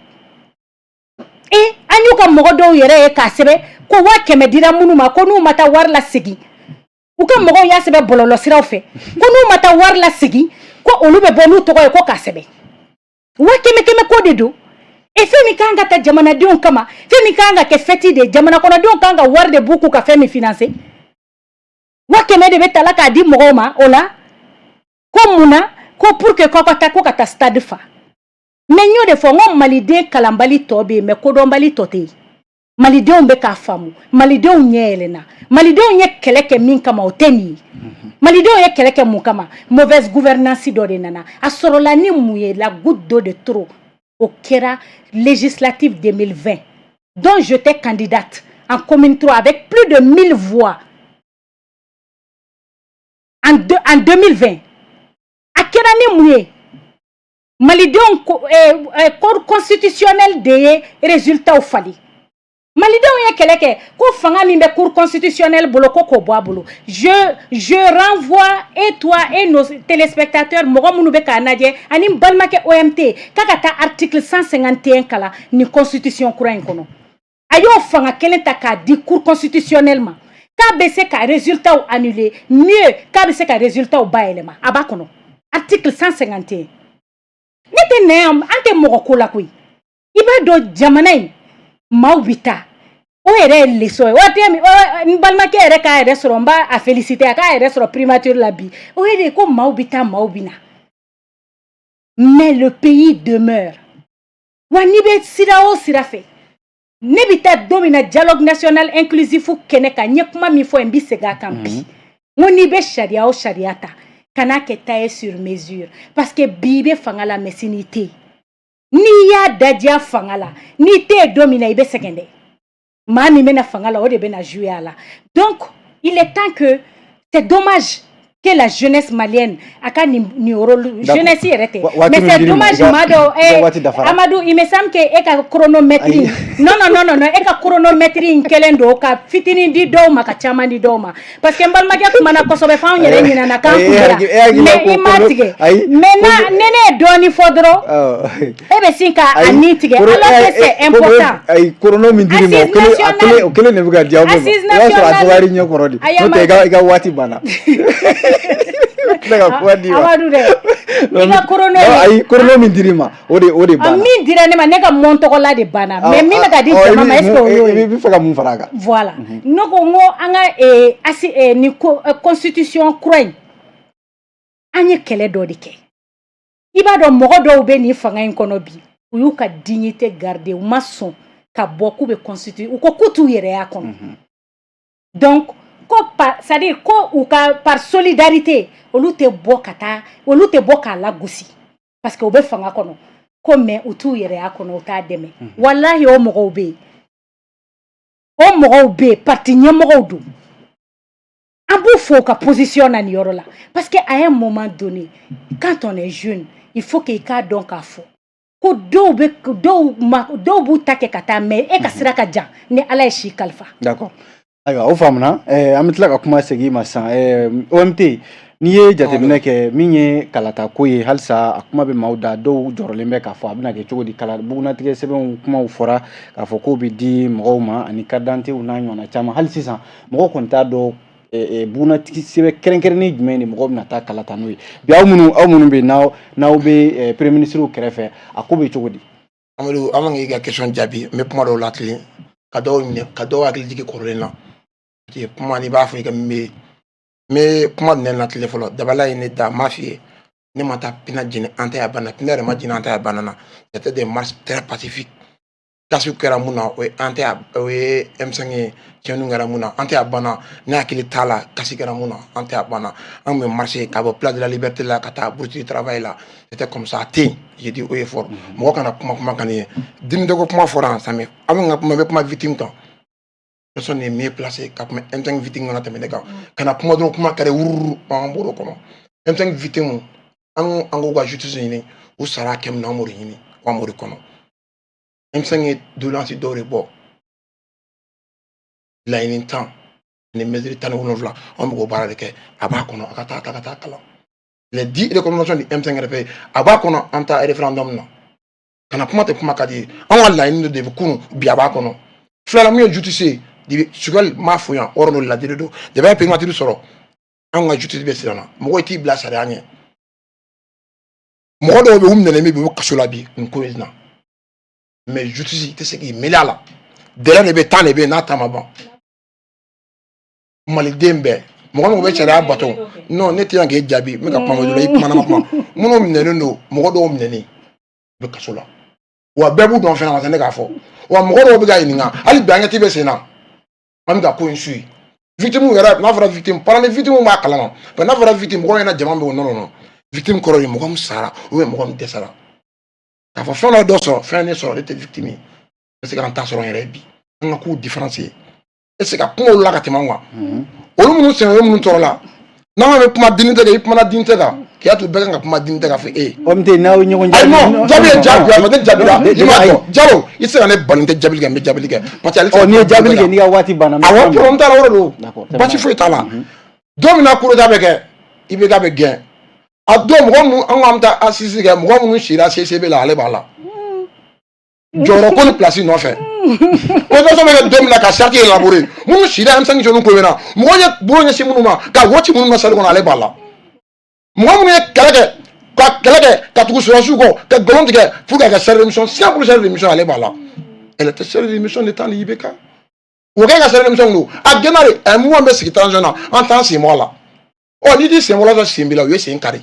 Et an y'u ka mɔgɔ dɔw yɛrɛ ye k'a sɛbɛn ko 100 000 dira minnu ma, ko n'u ma taa wari la segin, u ka mɔgɔw y'a sɛbɛn bɔlɔlɔsiraw fɛ ko n'u ma taa wari la segin, ko olu bɛ bɔ n'u tɔgɔ ye, ko k'a sɛbɛn 100 000 100 000 ko de don. E fɛn min kan ka ta jamanadenw kama, fɛn min kan ka kɛ fête de, jamana kɔnɔdenw kan ka wari de b'u k'u ka fɛn min financer, 100 000 de bɛ ta la k'a di mɔgɔw ma o la. Ko mun na? Ko pour que k'aw ka taa, ko ka taa stade fa. Mais n y'o de fɔ, n ko maliden kalanbali tɔ bɛ yen, mais kodɔnbali tɔ tɛ yen. Malidenw bɛ k'a faamu, malidenw ɲɛ yɛlɛnna. Malidenw ye kɛlɛ kɛ min kama, o tɛ nin ye. Malidenw ye kɛlɛ kɛ mun kama? Mauvaise gouvernance dɔ de nana. A sɔrɔla ni mun ye? La goutte d'eau de trop, o kɛra législative 2020, dont j'étais candidate en commune 3 avec plus de 1000 voix en 2020. A kɛra ni mun ye? Malidenw ko cour constitutionnel de ye résultat falen. Malidenw ye kɛlɛ kɛ ko fanga min bɛ cour constitutionnelle bolo, ko k'o bɔ a bolo. Je renvoie, et toi et nos téléspectateurs, mɔgɔ minnu bɛ k'a lajɛ, ani n balimakɛ OMT, k'a ka taa article 151 kalan nin constitution kura in kɔnɔ. A y'o fanga kelen ta k'a di cour constitutionnelle ma, k'a bɛ se ka résultat annuler, mieux, k'a bɛ se ka résultat bayɛlɛma. A b'a kɔnɔ, article 151. Ne tɛ na yan, an tɛ mɔgɔ ko la koyi. I b'a dɔn jamana in maaw bɛ taa, o yɛrɛ ye leçon ye. Waati min n balimakɛ yɛrɛ k'a yɛrɛ sɔrɔ, n b'a a féliciter, a k'a yɛrɛ sɔrɔ primature la bi, o ye de ko maaw bɛ taa, maaw bɛ na, mais le pays demeure. Wa n'i bɛ sira o sira fɛ, ne bɛ taa don min na dialogue national inclusif kɛnɛ kan, n ye kuma min fɔ yen, n bɛ segin a kan bi. N ko n'i bɛ sariya o sariya ta, kan'a kɛ taillé sur mesure, parce que bi i bɛ fanga la, mais sini i tɛ yen. N'i y'a dajiya fanga la, n'i tɛ yen don min na, i bɛ sɛgɛn dɛ. Maa min bɛna fanga la, o de bɛna jouer a la. Donc il est temps que, c'est dommage que la jeunesse malienne a ka nin rôle, jeunesse yɛrɛ tɛ, mais c'est dommage. Maa dɔw, Amadu, il me semble que e ka chronomètre, non, non, non, non, non, e ka chronomètre in kɛlen don ka fitinin di dɔw ma, ka caman di dɔw ma, parce que n balimakɛ kumana kosɛbɛ f'anw yɛrɛ ɲinɛna k'an kun mais i ma tigɛ. Mais na ne ye dɔɔnin fɔ dɔrɔn, e bɛ sin ka a ni tigɛ, alors que c'est important. Ayi, chrono min dir'i ma, o kelen de bɛ ka di aw bɛɛ ma. O y'a sɔrɔ a dɔgɔyar'i ɲɛ kɔrɔ de, n'o tɛ i ka waati banna. Ne ka kuma di ma. Amadu dɛ, i ka chrono chrono ye. Ayi, chrono min dir'i ma, o de banna. Min dira ne ma, ne ka mɔn tɔgɔla de banna, mais min bɛ ka di jama ma, est ce que o y'o ye? I bɛ fɛ ka mun fara a kan? Voilà, ne ko n ko an ka asi nin ko constitution kura in, an ye kɛlɛ dɔ de kɛ. I b'a dɔn, mɔgɔ dɔw bɛ nin fanga in kɔnɔ bi, u y'u ka dignité garder, u ma sɔn ka bɔ k'u bɛ constitution, u ko k'u t'u yɛrɛ y'a kɔnɔ. Donc ko par, c'est à dire ko u ka par solidarité, olu tɛ bɔ ka taa, olu tɛ bɔ k'a lagosi parce que u bɛ fanga kɔnɔ ko, mais u t'u yɛrɛ y'a kɔnɔ, u t'a dɛmɛ. Walahi, o mɔgɔw bɛ yen, o mɔgɔw bɛ yen, parti ɲɛmɔgɔw don. An b'u fo u ka position na nin yɔrɔ la, parce que à un moment donné, quand on est jeune, il faut que i k'a dɔn k'a fɔ ko dɔw bɛ, dɔw ma, dɔw b'u ta kɛ ka taa, mais e ka sira ka jan ni Ala ye si kalifa. D'accord, ayiwa, o faamuna. An bɛ tila ka kuma segin i ma sisan. OMT, n'i ye jateminɛ kɛ, min ye kalata ko ye, halisa a kuma bɛ maaw da, dɔw jɔrɔlen bɛ k'a fɔ a bɛna kɛ cogo di. Kala bugunatigɛ sɛbɛnw kumaw fɔra k'a fɔ k'o bɛ di mɔgɔw ma ani carte d'identité n'a ɲɔgɔnna caman. Hali sisan mɔgɔw kɔni t'a dɔn bugunatigɛ sɛbɛn kɛrɛnkɛrɛnnen jumɛn de mɔgɔw bɛna taa kalata n'o ye bi. Aw minnu bɛ yen, n'aw bɛ premier ministre kɛrɛfɛ, a ko bɛ cogo di? Amadu, an k'i ka question jaabi, n bɛ kuma dɔw latilen ka dɔw minɛ, ka dɔw hakili jigin kɔrɔlen na, parce que kuma n'i b'a fɔ i ka min bɛ, n bɛ kuma nɛ latilen fɔlɔ. Dabala ye ne da, n m'a f'i ye, ne ma taa pina jeni, an ta ya banna, pina yɛrɛ ma jeni, an ta ya banna na. C'était des marches très pacifiques. Casse kɛra mun na? O ye an tɛ, o ye M5 ye. Tiɲɛniw kɛra mun na? An tɛ a banna. Ne hakili t'a la casse kɛra mun na. An tɛ a banna. An tun bɛ marcher ka bɔ place de la Liberté la ka taa Bourse du Travail la. C'était comme ça, a tɛ yen. J'ai dit haut et fort, mɔgɔ kana kuma kuma kan ye dimi ko kuma fɔra yan sami. An bɛ ka kuma, n bɛ kuma victime kan. Personne n'est mieux placé ka kuma M5 victime kana tɛmɛ ne kan. Kana kuma dɔrɔn, kuma kɛra wururu, an bɔr'o kɔnɔ. M5 victime, an ko an k'u ka justice ɲini, u sara hakɛ min na, an b'o de ɲini, wa an b'o de kɔnɔ. M5 ye doléance dɔw de bɔ, laɲini 10 ani mesure 17, an bɛ k'o baara de kɛ. A b'a kɔnɔ, a ka taa ta ka taa kalan les 10 recommandations du M5 RP, a b'a kɔnɔ. An ta référendum na, kana kuma tɛ kuma ka di ye. An ka laɲini de bɛ kunun bi, a b'a kɔnɔ. Filanan mun ye justice ye, dibi Choguel m'a fɔ yan, wɔɔrɔ n'o ladili don depuis a ye primature sɔrɔ. Anw ka justice bɛ siran na, mɔgɔ t'i bila sariya ɲɛ. Mɔgɔ dɔw bɛ yen, u minɛlen bɛ bi, u bɛ kaso la bi nin ko in na, mais justice tɛ se k'i mêler a la. Délai de bɛ, temps de bɛ yen, n'a ta ma ban, maliden bɛɛ, mɔgɔ min bɛ sariya bato. Non, ne tɛ yan k'e jaabi, n bɛ ka kuma dɔ la, i kumana ma kuma. Minnu minɛnen don, mɔgɔ dɔw minɛnen u bɛ kaso la, wa bɛɛ b'u dɔn fɛnɛ, ma ne k'a fɔ. Wa mɔgɔ dɔw bɛ ka ɲininka hali bi, enquête bɛ sen na, an bɛ ka ko in suit. Victime yɛrɛ, n'a fɔra victime, parents de victime b'a kalama, parce que n'a fɔra victime, mɔgɔw ɲɛna jama bɛ o. Non, non, non, victime kɔrɔ ye mɔgɔ min sara ou bien mɔgɔ min dɛsɛra. K'a fɔ fɛn dɔ dɔ sɔrɔ, fɛn ne sɔrɔ, ne tɛ victime ye. N bɛ se k'an ta sɔrɔ n yɛrɛ ye bi, an ka k'u différence ye. E tɛ se ka kuma olu la ka tɛmɛ an kan. Olu minnu sɛgɛn, olu minnu tɔɔrɔ la, n'an bɛ kuma dignité kan, i kumana dignité kan, k'i y'a to bɛɛ kan ka kuma dignité kan fɔ e ye. OMT, n'aw ye ɲɔgɔn Ayi, non, jaabi ye diyagoya, ma ne jaabira, i m'a dɔn. Jalo, i tɛ se ka ne bali, n tɛ jaabili kɛ, n bɛ jaabili kɛ parce que ale tɛ se Ɔ, ka n'i ye kuma jaabili dignité kɛ, n'i ka waati banna. Awɔ, problème t'a la, o de don. D'accord. Basi foyi t'a la. Don min na coup d'état bɛ kɛ, IBK bɛ gɛn, a don mɔgɔ minnu, an ko an bɛ taa assise kɛ, mɔgɔ minnu sira CCB la, ale b'a la jɔyɔrɔ ko ni place nɔfɛ. Constitution bɛ kɛ don min na ka charte élaborer, minnu sira M5 jeunes ko bɛ na, mɔgɔw ye bolo ɲɛsin minnu ma ka waati minnu na salle kɔnɔ, ale b'a la. Mɔgɔ minnu ye kɛlɛ kɛ, ka kɛlɛ kɛ ka tugu sɔrɔdasiw kɔ, ka nkalon tigɛ pour ka kɛ chargé de mission, simple chargé de mission, ale b'a la. Elle était chargée de mission de temps de IBK. O kɛ ka chargé de mission don, a gɛnna de. Ɛ, mouvement bɛ sigi transition na, an t'an sen bɔ a la. Ɔ, n'i t'i sen bɔ a la, sen b'i la, u ye sen kari.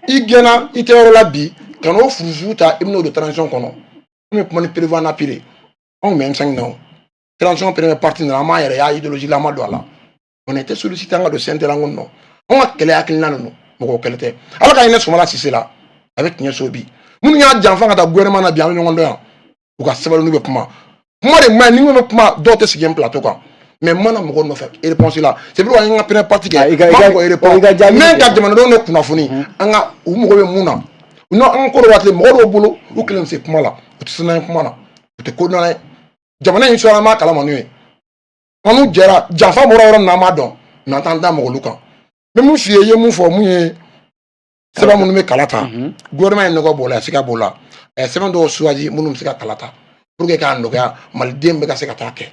I gɛnna, i tɛ yɔrɔ la bi, ka n'o furufu ta, i bɛn'o don transition kɔnɔ. An bɛ kuma ni preuve en appui de. Anw bɛ M5 na, o transition première partie nana, an m'an yɛrɛ y'a idéologie la, an ma don a la. On était sollicité an ka don CNT la, an ko non, anw ka kɛlɛ hakilina de don, mɔgɔ kɛlɛ tɛ. Ala ka hinɛ Sumala Sise la, a bɛ tiɲɛ so bi. Minnu y'a janfa ka taa gouvernement na bi, an bɛ ɲɔgɔn dɔn yan, u ka sabali n'u bɛ kuma. Kuma de man ɲi, ni n ko bɛ kuma, dɔw tɛ sigi n plateau kan, mais n mana mɔgɔ nɔfɛ réponse la. C'est pourquoi an ka première partie kɛ, Ah, n ma mɔgɔ répond i ka jaabi mais kɛ. Ka jamanadenw de kunnafoni, an ka u mago bɛ mun na. Non, an ka ko dɔ waati mɔgɔ dɔw bolo, u kelen bɛ se kuma la, u tɛ se n'an ye kuma na, u tɛ ko dɔn ye. Jamana in sɔrɔ, an b'a kalama n'u ye, an n'u jɛra janfa bɔra yɔrɔ min na, an b'a dɔn, mais an t'an da mɔgɔ olu kan. N bɛ mun f'i ye, i ye mun fɔ, mun ye sɛbɛn minnu bɛ kala ta, gouvernement ye nɔgɔ b'o la, siga b'o la. Sɛbɛn dɔw choisi minnu bɛ se ka kala ta pour que k'a nɔgɔya maliden bɛ ka se ka taa kɛ.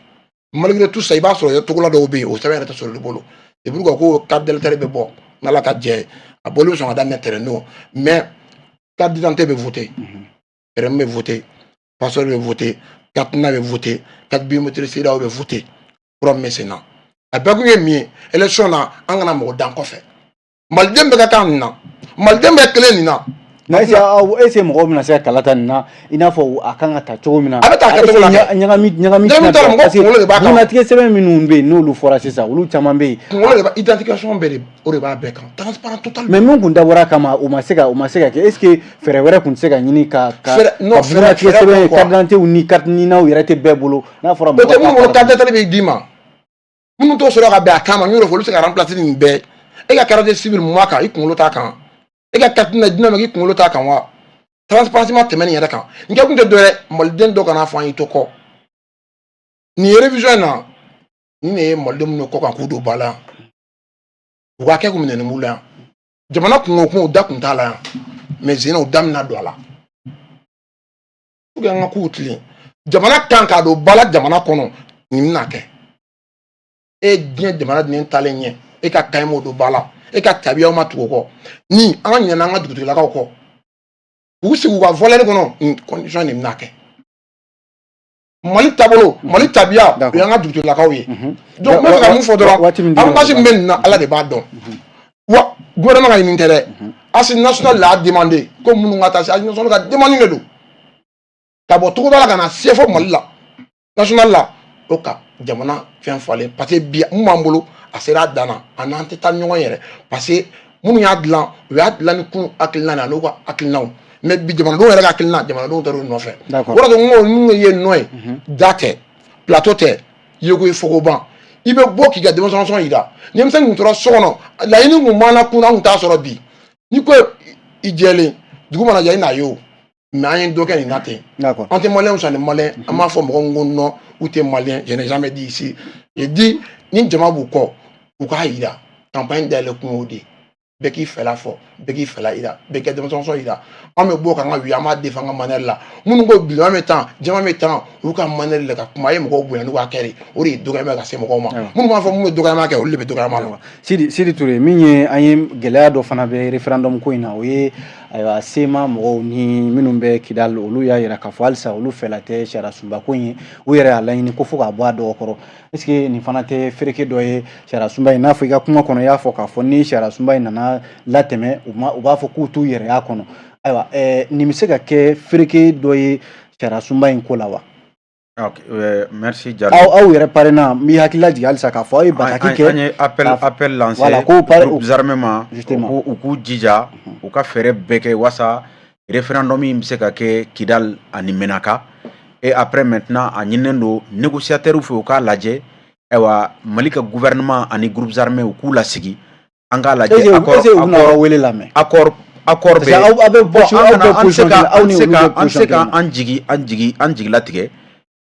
Malgré tout ça, i b'a sɔrɔ togola dɔw bɛ yen, o sɛbɛn yɛrɛ tɛ sɔrɔ olu bolo. C'est pourquoi ko carte d'électeur bɛ bɔ. N'Ala ka jɛ ye, a bɔli bɛ sɔn ka daminɛ tɛrɛn don, mais carte d'identité bɛ voter, permis bɛ voter, passeport bɛ voter, carte NINA bɛ voter, carte biométrique CEDEAO bɛ voter. Kura min bɛ sen na, a bɛɛ kun ye min ye élection na, an kana mɔgɔ dan kɔfɛ. Maliden bɛɛ ka kan nin na, maliden bɛɛ kelen nin na. Mais est-ce que mɔgɔw bɛna se ka kala ta nin na, i n'a fɔ a kan ka ta cogo min na? A bɛ ta kɛcogo la kɛ. Ɲagami ɲagami. Ɲagami t'a la, mɔgɔ kunkolo de b'a kan. Bugunnatigɛ sɛbɛn minnu bɛ yen, n'olu fɔra sisan, olu caman bɛ yen. Kunkolo de b'a, identification bɛɛ de, o de b'a bɛɛ kan, transparent total. Mais min kun dabɔra a kama, o ma se ka kɛ. Est-ce que fɛɛrɛ wɛrɛ kun tɛ se ka ɲini ka Non, ka bugunnatigɛ fɛɛrɛ sɛbɛn, quoi. Carte d'identité ni carte NINAw yɛrɛ tɛ bɛɛ bolo, n'a fɔra O tɛ mɔgɔ minnu bolo, ta carte d'identité bɛ d'i ma. Minnu t'o sɔrɔ ka bɛn a kan ma, n y'o de fɔ, olu bɛ se ka remplacer nin bɛɛ. E ka carte civile mun b'a kan, i kunkolo t'a kan. E ka carte NINA jumɛn bɛ k'i kunkolo t'a kan wa? Transparence ma tɛmɛ nin yɛrɛ kan. Nin kɛ kun tɛ dɔ wɛrɛ, maliden dɔ kana fɔ an y'i to kɔ nin ye révision in na. Nin de ye maliden minnu kɔ kan k'u don ba la yan, u ka kɛ kun minɛnen b'u la yan. Jamana kungo kun, o da kun t'a la yan, mais zen o da bɛna don a la pour que an ka kow tilen. Jamana kan k'a don ba la jamana kɔnɔ, nin bɛna kɛ. E diɲɛ jamana den taalen ɲɛ, e ka kaɲi m'o don ba la, e ka tabiyaw ma tugu o kɔ, ni an ka ɲinɛ an ka dugutigilakaw kɔ k'u sigi u ka valeur kɔnɔ, nin condition de bɛna kɛ. Mali taabolo, Mali tabiya, o y'an ka dugutigilakaw ye. Donc n bɛ fɛ ka mun fɔ dɔrɔn, Waati min dir'e ma, avantage min bɛ nin na, Ala de b'a dɔn. Wa gouvernement ka ɲini tɛ dɛ, Assise nationale l'a demandé ko minnu ka taa se, Assise nationale ka demande de don ka bɔ togoda la ka na se fo Mali la national la, o ka jamana fɛn falen. Parce que bi mun b'an bolo, a sera a dan na, a n'an tɛ taa ɲɔgɔn yɛrɛ, parce que minnu y'a dilan, u y'a dilan ni kun hakilina de ye, a n'u ka hakilinaw. Mais bi jamanadenw yɛrɛ ka hakilina, jamanadenw taar'u nɔfɛ. O de n ko minnu ye nɔ ye, da tɛ, plateau tɛ, yeko ye fogoban. I bɛ bɔ k'i ka démonstration yira. Denmisɛnnin kun tora so kɔnɔ, laɲini kun b'an na kun, an kun t'a sɔrɔ bi. N'i ko i jɛlen, dugu mana jɛ, i n'a ye o. Mais an ye dɔ kɛ nin na ten. An tɛ maliyɛnw san ni maliyɛn, an b'a fɔ mɔgɔ min ko non, u tɛ maliyɛn, je n'ai jamais dit ici. J'ai dit ni jama b'u kɔ, u k'a yira. Campagne dayɛlɛ kun y'o de ye. Bɛɛ k'i fɛla fɔ, bɛɛ k'i fɛla yira, bɛɛ k'i ka démonstration yira. An bɛ bɔ k'an ka wi, an b'a défend an ka manière la. Minnu ko bilenman bɛ tan, jɛman bɛ tan, olu ka manière la ka kuma, a ye mɔgɔw bonya n'u ka kɛ de, o de ye dɔgɔyama ka se mɔgɔw ma. Minnu b'a fɔ mun bɛ dɔgɔyama kɛ, olu de bɛ dɔgɔyama la. Sidi Ture, min ye an ye gɛlɛya dɔ fana bɛ référendum ko in na, o ye ayiwa CMA mɔgɔw ni minnu bɛ Kidal, olu y'a yira k'a fɔ halisa olu fɛla tɛ sariya sunba ko in ye. U yɛrɛ y'a laɲini ko fo k'a bɔ a dɔgɔ kɔrɔ. Est ce que nin fana tɛ fereke dɔ ye sariya sunba in? N'a fɔ i ka kuma kɔnɔ, i y'a fɔ k'a fɔ ni sariya sunba in nana latɛmɛ, u b'a fɔ k'u t'u yɛrɛya kɔnɔ. Ayiwa, nin bɛ se ka kɛ fereke dɔ ye sariya sunba in ko la wa? Ok, merci Diallo. Aw yɛrɛ parena, n b'i hakili lajigin halisa k'a fɔ aw ye bataki kɛ. An ye appel lancé voilà, ko groupes armés ma, justement. u k'u jija, u ka fɛɛrɛ bɛɛ kɛ wasa référendum in bɛ se ka kɛ Kidal ani Menaka. Et après maintenant, a ɲininen don négociateurs fɛ, u k'a lajɛ, ayiwa, Mali ka gouvernement ani groupes armés, u k'u lasigi, an k'a lajɛ. Accord, est ce que u bɛna yɔrɔ wele lamɛn? Accord bɛ aw bɛ bon, aw bɛ an position se ka kelen, aw an ni se olu ka bɛ an se position ka kelen na. an jigi latigɛ.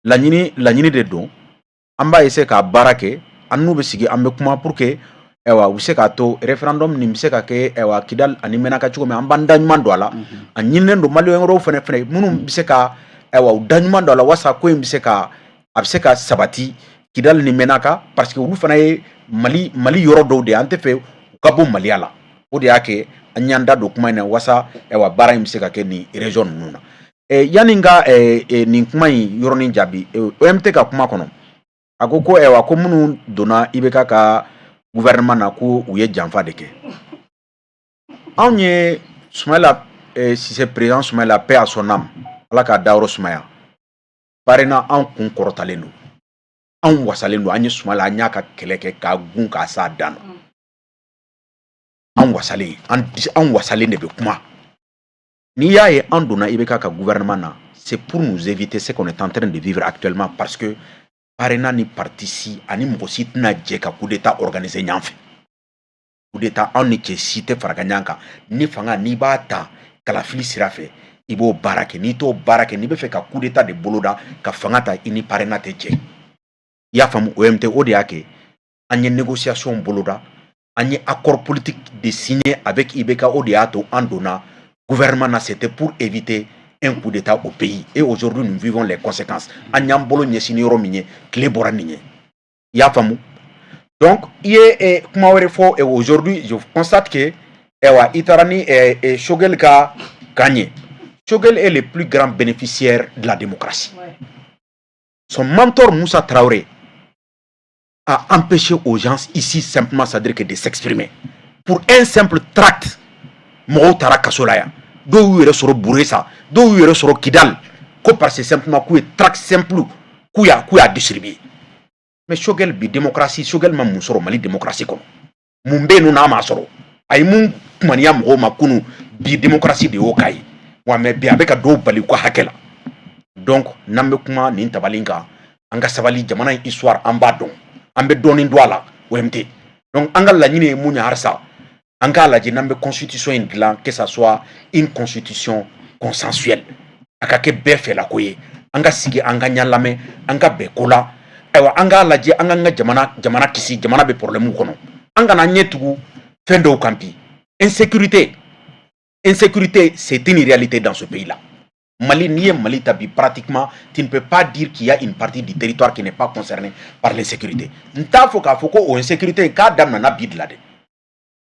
Laɲini de don, an b'a essayer k'a baara kɛ, an n'u bɛ sigi, an bɛ kuma pour que ayiwa u bɛ se k'a to référendum nin bɛ se ka kɛ ayiwa Kidal ani Menaka cogo min. An b'an da ɲuman don a la. A ɲininen don maliyɛn wɛrɛw fɛnɛ minnu bɛ se ka ayiwa u da ɲuman don a la wasa ko in bɛ se ka a bɛ se ka sabati Kidal ni Menaka, parce que olu fana ye Mali yɔrɔ dɔw de ye, an tɛ fɛ u ka bɔ Maliya la. O de y'a kɛ an y'an da don kuma in na wasa ayiwa baara in bɛ se ka kɛ nin région ninnu na. Yanni n ka nin kuma in yɔrɔnin jaabi, OMT ka kuma kɔnɔ, a ko ko ayiwa ko minnu donna IBK ka gouvernement na, ko u ye janfa de kɛ. Anw ye Sumayila Sise, président Sumayila, paix à son âme, Ala k'a dayɔrɔ sumaya. Parena, anw kun kɔrɔtalen don, anw wasalen don. An ye Sumayila, an y'a ka kɛlɛ kɛ k'a gun k'a s'a dan na. An wasalen, an wasalen de bɛ kuma. N'i y'a ye an donna IBK ka gouvernement na, c'est pour nous éviter ce qu'on est en train de vivre actuellement, parce que Parena ni parti si ani mɔgɔ si tɛna jɛ ka coup d'état organiser ɲɔgɔn fɛ. Coup d'état, anw ni cɛ si tɛ fara ka ɲɔgɔn kan. Ni fanga, n'i b'a ta kalafili sira fɛ, i b'o baara kɛ. N'i t'o baara kɛ, n'i bɛ fɛ ka coup d'état de boloda ka fanga ta, i ni Parena tɛ jɛ. I y'a faamu? OMT, o de y'a kɛ an ye négociation boloda, an ye accord politique de signé avec IBK. O de y'a to an donna gouvernement na, c'était pour éviter un coup d'état au pays. Et aujourd'hui, nous vivons les conséquences. An y'an bolo ɲɛsin ni yɔrɔ min ye, tile bɔra nin ye. I y'a faamu? Donc i ye kuma wɛrɛ fɔ et aujourd'hui je constate que ayiwa i taara ni Choguel ka kan ye. Choguel est le plus grand bénéficiaire de la démocratie. Son mentor Moussa Traoré a empêché aux gens ici simplement, c'est-à-dire que de s'exprimer. Pour un simple tract, mɔgɔw taara kaso la yan, dɔw y'u yɛrɛ sɔrɔ Buresa, dɔw y'u yɛrɛ sɔrɔ Kidal, ko parce que simplement k'u ye tract simple k'u y'a distribuer. Mais Choguel bi démocratie, Choguel ma mun sɔrɔ Mali démocratie kɔnɔ? Mun bɛ yen nɔ n'a ma sɔrɔ? A ye mun kumaniya mɔgɔw ma kunun, bi démocratie de y'o k'a ye wa? Mais bi a bɛ ka dɔw bali u ka hakɛ la. Donc n'an bɛ kuma nin tabali kan, an ka sabali. Jamana in histoire, an b'a dɔn, an bɛ dɔɔnin dɔn a la, OMT. Donc an ka laɲini ye mun ye halisa? An k'a lajɛ, n'an bɛ constitution in dilan, que ça soit une constitution consensuelle, a ka kɛ bɛɛ fɛlako ye. An ka sigi, an ka ɲɛ lamɛn, an ka bɛn ko la. Ayiwa, an k'a lajɛ, an k'an ka jamana kisi. Jamana bɛ problème kɔnɔ, an kana ɲɛ tugu fɛn dɔw kan. Bi insécurité, insécurité, c'est une réalité dans ce pays là Mali, n'i ye Mali ta bi, pratiquement tu ne peux pas dire qu'il y a une partie du territoire qui n'est pas concernée par l'insécurité. N t'a fɔ k'a fɔ ko o insécurité k'a daminɛna bi de la dɛ.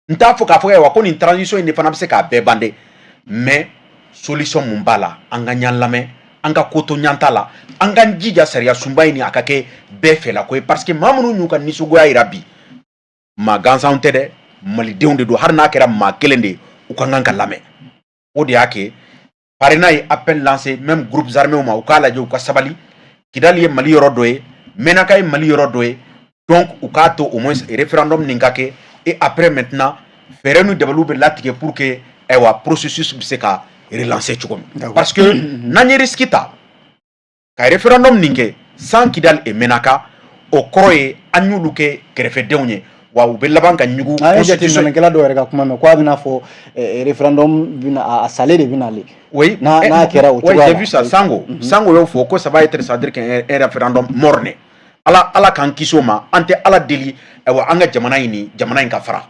N t'a fɔ k'a fɔ ayiwa ko nin transition in de fana bɛ se k'a bɛɛ ban dɛ. Mais solution mun b'a la? An ka ɲan lamɛn, an ka ko to ɲan ta la, an k'an jija sariya sunba in ni a ka kɛ bɛɛ fɛlako ye, parce que maa minnu y'u ka nisɔngoya yira bi, maa gansanw tɛ dɛ, malidenw de don. Hali n'a kɛra maa kelen de ye, u ka kan ka lamɛn. O de y'a kɛ PARENA ye appel lancé même groupes armés ma, u k'a lajɛ, u ka sabali. Kidali ye Mali yɔrɔ dɔ ye, Menaka ye Mali yɔrɔ dɔ ye. Donc u k'a to au moins référendum nin ka kɛ et après maintenant fɛɛrɛ ni dabaliw bɛ latigɛ pour que ayiwa processus bɛ se ka relancer cogo min. Parce que n'an ye risque ta ka référendum nin kɛ sans Kidal et Menaka, o kɔrɔ ye an y'olu kɛ kɛrɛfɛdenw ye, wa u bɛ laban ka ɲugu. An ye jateminɛkɛla dɔw yɛrɛ ka kuma mɛn ko a bɛna fɔ référendum bɛna a sale de bɛna ale. Oui, n'a kɛra o cogoya la. Oui, j'ai vu ça. Sango, Sango y'o fɔ ko ça va être, c'est-à-dire qu'un référendum mort-né. Ala, Ala k'an kisi o ma. An tɛ Ala deli, ayiwa, an ka jamana in ni jamana in ka fara.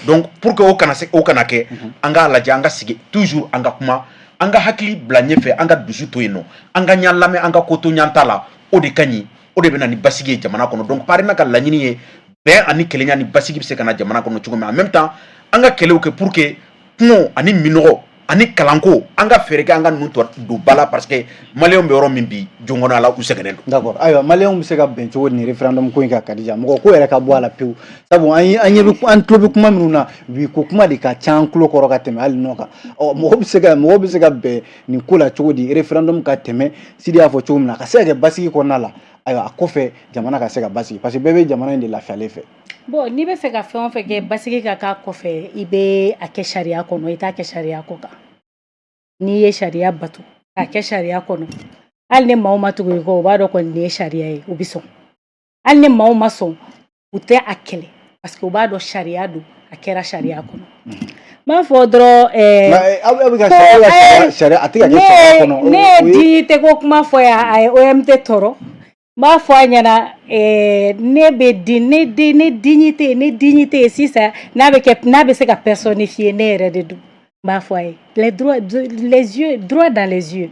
Donc pour que o kana se, o kana kɛ, an k'a lajɛ, an ka sigi toujours, an ka kuma, an ka hakili bila ɲɛfɛ, an ka dusu to yen nɔ, an ka ɲan lamɛn, an ka ko to ɲan ta la. O de ka ɲi, o de bɛ na ni basigi ye jamana kɔnɔ. Donc PARENA ka laɲini ye bɛn ani kelenya ni basigi bɛ se ka na jamana kɔnɔ cogo min. En même temps, an ka kɛlɛw kɛ pour que kungo ani minɔgɔ ani kalanko, an ka fɛɛrɛ kɛ an ka ninnu tɔ don ba la, parce que maliyɛnw bɛ yɔrɔ min bi, jonkɔnɔ la, u sɛgɛnnen don. D'accord. Ayiwa, maliyɛnw bɛ se ka bɛn cogo di nin référendum ko in kan, Kadija? Mɔgɔ ko yɛrɛ ka bɔ a la pewu, sabu an ye an ɲɛ bɛ, an tulo bɛ kuma minnu na bi, ko kuma de ka ca an tulo kɔrɔ ka tɛmɛ hali nɔ kan. Ɔ, mɔgɔ bɛ se ka bɛn nin ko la cogo di, référendum ka tɛmɛ, Sidi y'a fɔ cogo min na, a ka se ka kɛ basigi kɔnɔna la, ayiwa, a kɔfɛ jamana ka se ka basigi, parce que bɛɛ bɛ jamana in de lafiyalen fɛ? Bon, n'i bɛ fɛ ka fɛn o fɛn kɛ basigi ka k'a kɔfɛ, i bɛ a kɛ sariya kɔnɔ, i t'a kɛ sariya kɔ kan. N'i ye sariya bato k'a kɛ sariya kɔnɔ, hali ni maaw ma tugu i kɔ, u b'a dɔn kɔni nin ye sariya ye, u bɛ sɔn. Hali ni maaw ma sɔn, u tɛ a kɛlɛ, parce que u b'a dɔn sariya don, a kɛra sariya kɔnɔ. N b'a fɔ dɔrɔn Aw bɛ ka sariya, a tɛ ka kɛ sariya kɔnɔ. Ne ye dignité ko kuma fɔ yan, a ye OMT tɔɔrɔ. N b'a fɔ a ɲɛna, ne bɛ di ne di ne dignité, ne dignité sisan, n'a bɛ kɛ, n'a bɛ se ka personnifier, ne yɛrɛ de don. N b'a fɔ a ye les droits, les yeux droit dans les yeux.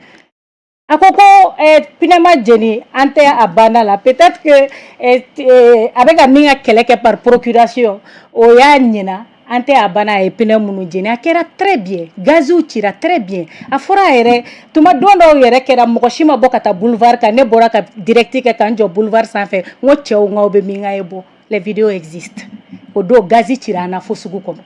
A ko ko pneu ma jeni, an tɛ a banna la. Peut-être que a bɛ ka min ka kɛlɛ kɛ par procuration, o y'a ɲina. An tɛ a banna, a ye pneu minnu jeni, a kɛra très bien, gaziw cira très bien. A fɔra a yɛrɛ tuma don dɔw yɛrɛ kɛra, mɔgɔ si ma bɔ ka taa boulevard kan. Ne bɔra ka direct kɛ ka n jɔ boulevard sanfɛ, n ko cɛw, n k'aw bɛ min k'a ye bɔ, les vidéos existent. O don gazi cira an na fo sugu kɔnɔ.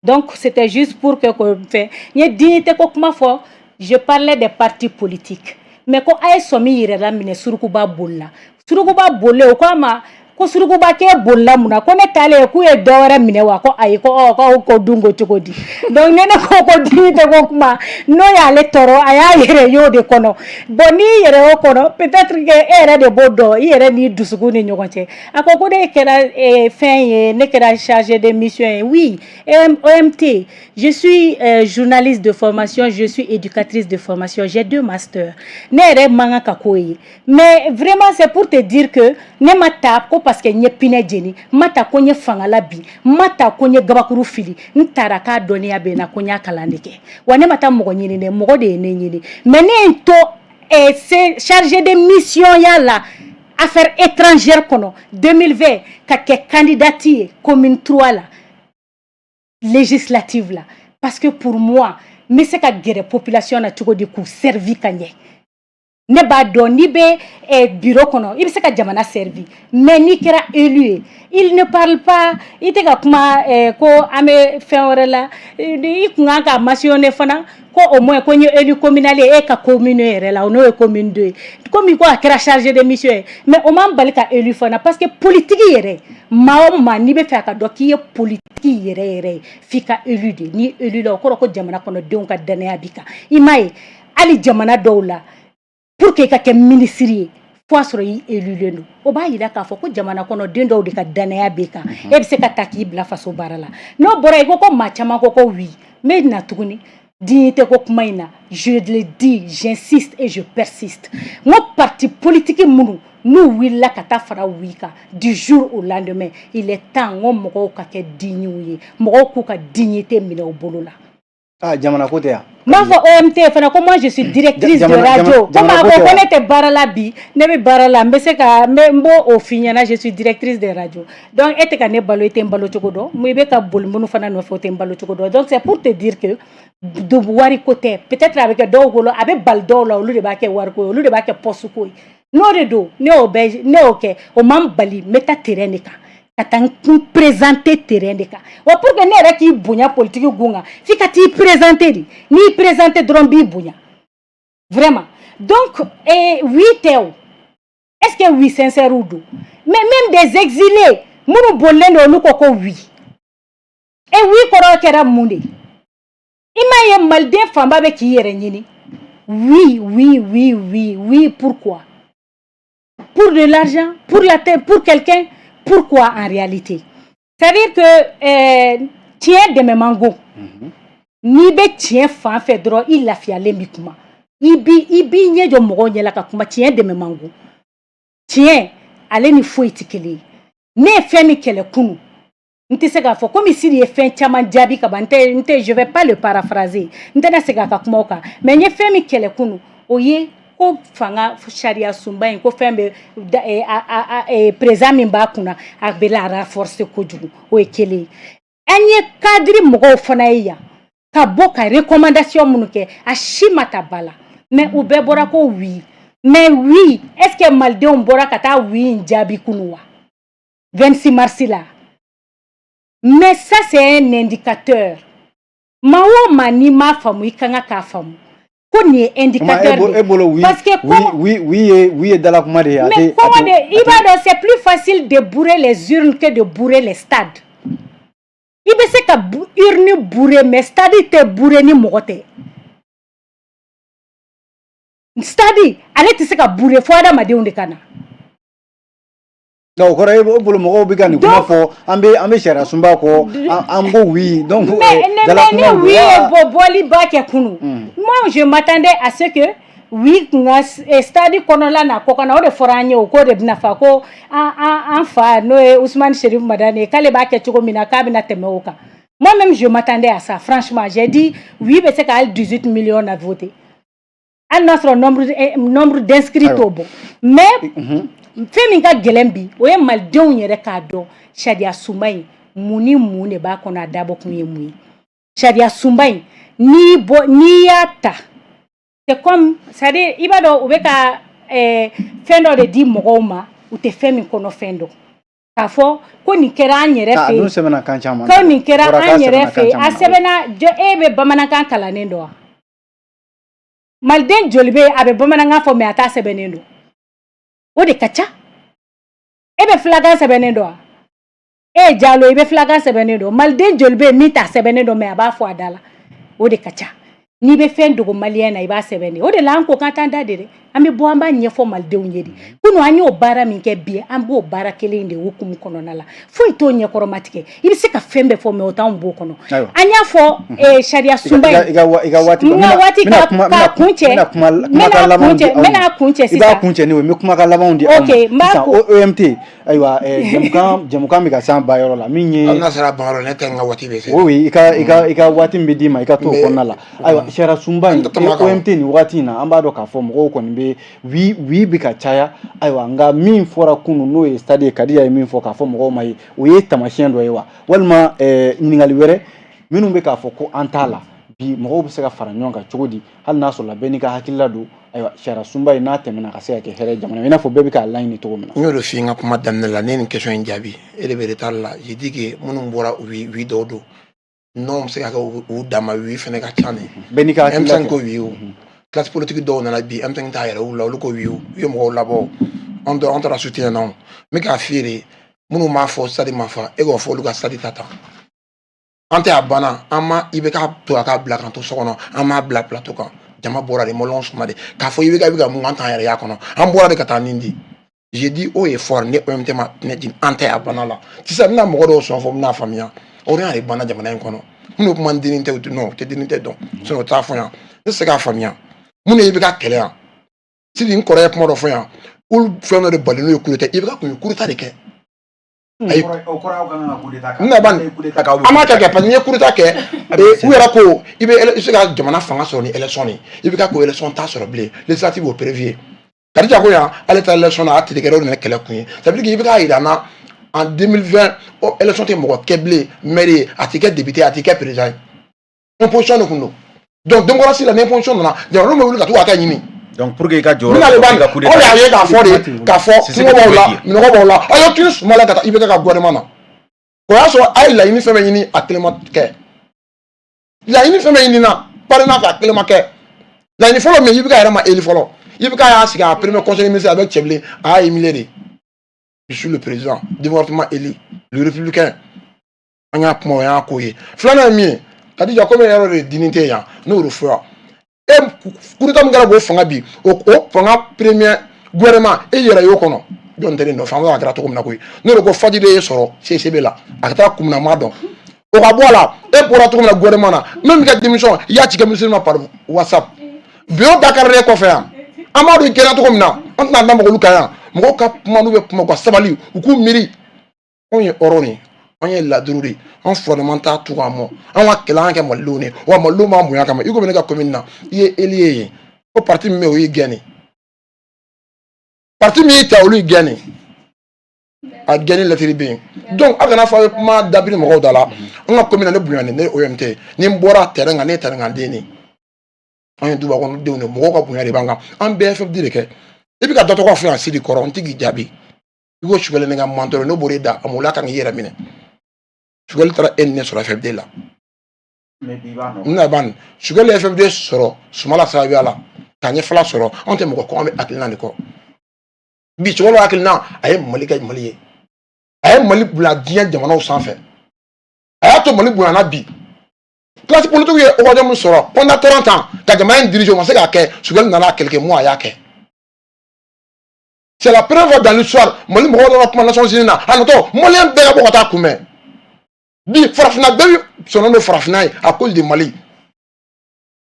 Donc c'était juste pour que ko fɛn n ye dignité ko kuma fɔ. Je parlais des partis politiques, mais ko a ye sɔmi yɛrɛ la minɛ, surukuba bolila, surukuba bolilen, o ko a ma ko surukuba k'e bolila mun na? Ko ne taalen k'u ye dɔ wɛrɛ minɛ wa? Ko ayi, ko ɔ k'aw ko dun ko cogo di? Donc ne ko ko dignité ko kuma, n'o y'ale tɔɔrɔ, a y'a yɛrɛ y'o de kɔnɔ. Bon, n'i yɛrɛ y'o kɔnɔ, peut-être que e yɛrɛ de b'o dɔn, i yɛrɛ n'i dusukun ni ɲɔgɔn cɛ. A ko ko ne kɛra fɛn ye, ne kɛra chargé de mission ye. Oui, OMT, je suis journaliste de formation, je suis éducatrice de formation, j'ai deux masters. Ne yɛrɛ man kan ka k'o ye, mais vraiment c'est pour te dire que ne ma ta ko parce que n ye pneu jeni, n ma ta ko n ye fangala bi, n ma ta ko n ye gabakuru fili. N taara k'a dɔnniya bɛ n na, ko n y'a kalan de kɛ. Wa ne ma taa mɔgɔ ɲini dɛ, mɔgɔ de ye ne ɲini. Mais ne ye n to c'est chargé de mission ya la. Affaires étrangères kɔnɔ 2020, ka kɛ candidate ye commune 3 la, législative la, parce que pour moi, n bɛ se ka gɛrɛ population na cogo di k'u servi ka ɲɛ? Ne b'a dɔn, n'i bɛ bureau kɔnɔ, i bɛ se ka jamana servi, mais n'i kɛra élu ye, il ne parle pas, i tɛ ka kuma ko an bɛ fɛn wɛrɛ la. I kun kan ka mentionner fana ko au moins ko n ye élu communal ye, e ka commune yɛrɛ la, n'o ye commune 2 ye, komi ko a kɛra chargé de mission ye, mais o man bali ka élu fana, parce que politique yɛrɛ, maa o maa n'i bɛ fɛ a ka dɔn k'i ye politique yɛrɛ yɛrɛ ye, f'i ka élu de. N'i élu la, o kɔrɔ ko jamana kɔnɔdenw ka danaya b'i kan. I m'a ye, hali jamana dɔw la, pour que i ka kɛ ministre ye, fo a sɔrɔ i élulen don. O b'a yira k'a fɔ ko jamana kɔnɔden dɔw de ka danaya b'e kan, e bɛ se ka ta k'i bila faso baara la. N'o bɔra, i ko maa caman ko oui. N bɛ na tuguni dignité ko kuma in na. Je le dis, j'insiste et je persiste, n ko parti politique minnu n'u wulila ka taa fara oui kan du jour au lendemain, il est temps, n ko mɔgɔw ka kɛ dignes ye, mɔgɔw k'u ka dignité minɛ u bolo la. Ah, jamana ko tɛ yan. N b'a fɔ OMT fana ko moi, je suis directrice de radio. Komi a ko ko ne tɛ baara la bi, ne bɛ baara la, n bɛ se ka n b'o o f'i ɲɛna. Je suis directrice de radio, donc e tɛ ka ne balo, i tɛ n balo cogo dɔn. I bɛ ka boli minnu fana nɔfɛ, o tɛ n balo cogo dɔn. Donc c'est pour te dire que wari ko tɛ. Peut-être a bɛ kɛ dɔw bolo, a bɛ bali dɔw la, olu de b'a kɛ wariko ye, olu de b'a kɛ poste ko ye. N'o de don, ne y'o bɛɛ, ne y'o kɛ, o man bali n bɛ taa terrain de kan, ka taa n kun présenter terrain de kan wa. Pour que ne yɛrɛ k'i bonya politique gun kan, f'i ka t'i présenter de. N'i y'i présenter dɔrɔn, b'i bonya vraiment. Donc oui tɛ o, est-ce que oui sincère don? Mais même des exilés minnu bolilen don, olu ko ko oui. Et oui kɔrɔ kɛra mun de? I m'a ye, maliden fanba bɛ k'i yɛrɛ ɲini. Oui, oui, oui, oui, oui, pourquoi? Pour de l'argent, pour la terre, pour quelqu'un? Pourquoi en réalité? C'est-à-dire que tiɲɛ dɛmɛ man go. N'i bɛ tiɲɛ fan fɛ dɔrɔn, i lafiyalen bɛ kuma, i b'i ɲɛ jɔ mɔgɔw ɲɛ la ka kuma. Tiɲɛ dɛmɛ man go, tiɲɛ ale ni foyi tɛ kelen ye. Ne ye fɛn min kɛlɛ kunun, n tɛ se k'a fɔ komi Sidi ye fɛn caman jaabi ka ban. N tɛ, je vais pas le paraphraser, n tɛna segin a ka kumaw kan, mais n ye fɛn min kɛlɛ kunun, o ye ko fanga sariya sunba in, ko fɛn bɛ président min b'a kunna, a bɛ la renforcer kojugu. O ye kelen ye. An ye cadre mɔgɔw fana ye yan ka bɔ ka recommandation minnu kɛ, a si ma ta ba la, mais u bɛɛ bɔra ko oui. Mais oui, est ce que malidenw bɔra ka taa oui in jaabi kunun wa, 26 mars la? Mais ça, c'est un indicateur. Maa o maa n'i m'a faamu, i kan ka k'a faamu ko nin ye indicateur de. E bolo, oui, parce que oui, oui, oui ye, oui ye dala kuma de ye. Mais comment de, i b'a dɔn, c'est plus facile de bourrer les urnes que de bourrer les stades. I bɛ se ka urne bourrer, mais stade tɛ bourrer ni mɔgɔ tɛ. Stade ale tɛ se ka bourrer fo adamadenw de ka na. Donc o kɔrɔ, e bolo, mɔgɔw bɛ ka nin kuma fɔ, an bɛ sariya sunba kɔ, an ko oui, donc mais ne oui ye bɔ bɔliba kɛ kunun, moi je m'attendais à ce que oui kun ka stade kɔnɔla n'a kɔkan na, o de fɔra an ye, o k'o de bɛna fa ko an fa, n'o ye Ousmane Chérif Madani ye, k'ale b'a kɛ cogo min na, k'a bɛna tɛmɛ o kan. Moi-même, je m'attendais à ça. Franchement, j'ai dit oui bɛ se ka hali 18 millions na voter, hali n'a sɔrɔ nombre d'inscrits t'o bɔ. Mais fɛn min ka gɛlɛn bi, o ye malidenw yɛrɛ k'a dɔn sariya sunba in, mun ni mun de b'a kɔnɔ, a dabɔ kun ye mun ye. Sariya sunba in, n'i bɔ, n'i y'a ta, c'est comme, c'est à dire, i b'a dɔn, u bɛ ka fɛn dɔ de di mɔgɔw ma, u tɛ fɛn min kɔnɔ, fɛn dɔn k'a fɔ ko nin kɛra an yɛrɛ fɛ yen, sɛbɛnna kan caman. Ko nin kɛra an yɛrɛ fɛ yen, a sɛbɛnna jɔ? E bɛ bamanankan kalannen dɔn wa? Maliden joli bɛ yen, a bɛ bamanankan fɔ, mais a t'a sɛbɛnnen dɔn? O de ka ca. E bɛ filakan sɛbɛnnen dɔn wa? E ye Jalo, i bɛ filakan sɛbɛnnen dɔn? Maliden joli bɛ yen min t'a sɛbɛnnen dɔn, mais a b'a fɔ a da la? O de ka ca. N'i bɛ fɛn dogo maliyɛn na, i b'a sɛbɛn de. O de la an ko k'an t'an da de dɛ, an bɛ bɔ, an b'a ɲɛfɔ malidenw ye de. Kunun an y'o baara min kɛ, bi an b'o baara kelen de hukumu kɔnɔna la. Foyi t'o ɲɛkɔrɔma tigɛ. I bɛ se ka fɛn bɛɛ fɔ, mais o t'anw b'o kɔnɔ. An y'a fɔ sariya sunba in, i ka waati, n ka waati ka kun cɛ, n bɛna kun cɛ, n bɛna kun cɛ sisan. I b'a kun cɛ ni o ye, n bɛ kumakan labanw di aw ma. Ok, n b'a sisan. OMT, ayiwa, jɛmukan bɛ ka s'an ba yɔrɔ la min ye. Hali n'a sera ban yɔrɔ, ne tɛ n ka waati bɛ se. Oui, i ka waati min bɛ d'i ma, i ka t'o kɔnɔna la. Ayiwa, sariya sunba in, OMT, nin waati in na, an b'a dɔn k'a fɔ mɔgɔw kɔni bɛ oui, oui bɛ ka caya. Ayiwa, nka min fɔra kunun, n'o ye stade ye, Kadiya ye min fɔ k'a fɔ mɔgɔw ma ye, o ye taamasiyɛn dɔ ye wa? Walima ɲininkali wɛrɛ, minnu bɛ k'a fɔ ko an t'a la bi, mɔgɔw bɛ se ka fara ɲɔgɔn kan cogo di, hali n'a sɔrɔ la bɛɛ n'i ka hakilila don? Ayiwa, sariya sunba in n'a tɛmɛna, ka se ka kɛ hɛrɛ jamana, i n'a fɔ bɛɛ bɛ k'a laɲini cogo min na. N y'o de f'i ye n ka kuma daminɛ la. Ne ye nin question in jaabi, e de bɛ retard la. J'ai dit que minnu bɔra, oui, oui dɔw don, non bɛ se ka kɛ u dan ma, oui fɛnɛ ka ca de. Bɛɛ n'i ka hakilila. M5 ko oui, o classe politique dɔw nana bi, M5 t'a yɛrɛ la, olu ko oui, u ye mɔgɔw labɔ, an dɔ an taara soutien na. O n bɛ k'a f'i ye de, minnu b'a fɔ stade ma fa, e k'o fɔ olu ka stade ta tan. An tɛ a banna, an ma i bɛ k'a to a k'a bila kan to so kɔnɔ, an m'a bila plateau kan. Jama bɔra de, maliyɛnw suma de k'a fɔ i bɛ ka mun, an t'an yɛrɛ y'a kɔnɔ, an bɔra de ka taa nin di. J'ai dit haut et fort, ne OMT ma ne di, an tɛ a banna la sisan. N bɛna mɔgɔ dɔw sɔn fɔ, n bɛna faamuya o de banna jamana in kɔnɔ. Minnu kuma denni tɛ, non, u tɛ denni tɛ dɔn, sinon u t'a fɔ yan. Ne tɛ se k'a faamuya mun de i bɛ ka kɛlɛ yan. Sidi, n kɔrɔ ye kuma dɔ fɔ yan, olu fɛn dɔ de bali n'o ye coup d'état. I bɛ ka kun ye coup d'état de kɛ. Ayi, n na ban, an m'a kɛ parce que n'i ye coup d'état kɛ, u yɛrɛ ko i bɛ i bɛ se ka jamana fanga sɔrɔ ni élection de ye. I bɛ ka ko élection t'a sɔrɔ bilen, législative b'o prévu. Kadija ko yan, ale ta élection na, a terikɛ dɔ nana kɛlɛ kun ye. Ça veut dire que i bɛ k'a yira n na en 2020, o élection tɛ mɔgɔ kɛ bilen maire ye, a tɛ kɛ député, a tɛ kɛ président ye. Imposition de kun don. Donc démocratie la, ni imposition nana, jamanadenw bɛ wuli ka to k'a ta ɲini. Donc pour que i ka jɔyɔrɔ n bɛna sɔrɔ, i ka coup d'état aw y'a ye k'a fɔ de, k'a fɔ kungo b'aw la, minɔgɔ b'aw la, aw ye tunu suma la ka taa i bɛ kɛ ka gouvernement na. O y'a sɔrɔ a ye laɲini fɛn fɛn ɲini, a kelen ma kɛ. Laɲini fɛn fɛn ɲinina parrainage fɛ, a kelen ma kɛ. Laɲini fɔlɔ min, i bɛ ka yɛrɛ ma élu fɔlɔ, i bɛ ka y'a sigi a premier conseil des ministres avec Tiébilé, a y'a humilié de. Je suis le président démocratiquement élu, le républicain. An y'a kuma, o y'a ko ye. Filanan ye min ye, Kadija, komi yɔrɔ de dini tɛ yan, n'o de fɔra e, coup d'état min kɛra k'o fanga bi, o fanga premier gouvernement, e yɛrɛ y'o kɔnɔ, jɔn tɛ ne nɔfɛ? An b'a kɛra cogo min na koyi, n'o de ko Fadile ye sɔrɔ CCB la, a ka taa kun min na, n m'a dɔn. O ka bɔ a la, e bɔra cogo min na gouvernement na, même ka démission, i y'a ci kɛ ministre ma par WhatsApp. Bureau dakarilen kɔfɛ yan, an b'a dɔn i kɛra cogo min na, an tɛna da mɔgɔ kan yan. Mɔgɔw ka kuma, n'u bɛ kuma, u ka sabali, u k'u miiri. Anw ye hɔrɔn de ye, anw ye ladiriw de ye, an furadama t'a tu k'an mɔ, an ka kɛlɛ an kɛ malidenw de ye, wa malidenw b'an bonya kama. I komi ne ka commune na, i ye élu ye yen, ko parti min bɛ yen, o y'i gɛn de. Parti min y'i ta, olu y'i gɛn de. A gɛnni lɛtiri bɛ yen. Donc aw kana fɔ aw bɛ kuma dabiri mɔgɔw da la. An ka commune na, ne bonya ne ye OMT, ni n bɔra terrain kan, ne ye terrain kan den de ye. An ye duba kɔnɔ denw de, mɔgɔw ka bonya de b'an kan. An bɛɛ FFD de kɛ. I bɛ ka dɔ tɔgɔ fɔ yan, Sidi kɔrɔ, n tɛ k'i jaabi. I ko Choguel, ne ka mentor, n'o bɔra e da, a mɔla kan k'i yɛrɛ minɛ. Choguel taara e ni ne sɔrɔ FFD la. N na ban, Choguel ye FFD sɔrɔ Sumala sababuya la, k'a ɲɛfɔla sɔrɔ. Anw tɛ mɔgɔ kɔ, an bɛ hakilina de kɔ. Bi Choguel hakilina, a ye Mali kɛ Mali ye, a ye Mali bila diɲɛ jamanaw sanfɛ, a y'a to Mali bonyana. Bi classe politique ye occasion min sɔrɔ pendant 30 ans ka jamana in diriger, o ma se k'a kɛ. Choguel nana quelques mois, a y'a kɛ. C'est la première fois dans l'histoire, Mali mɔgɔw dɔ ka kuma Nations Unies na, a natɔ, maliyɛn bɛɛ ka bɔ ka taa kunbɛn. Bi farafinna bɛɛ bi sɔnnen don farafinna ye à cause de Mali.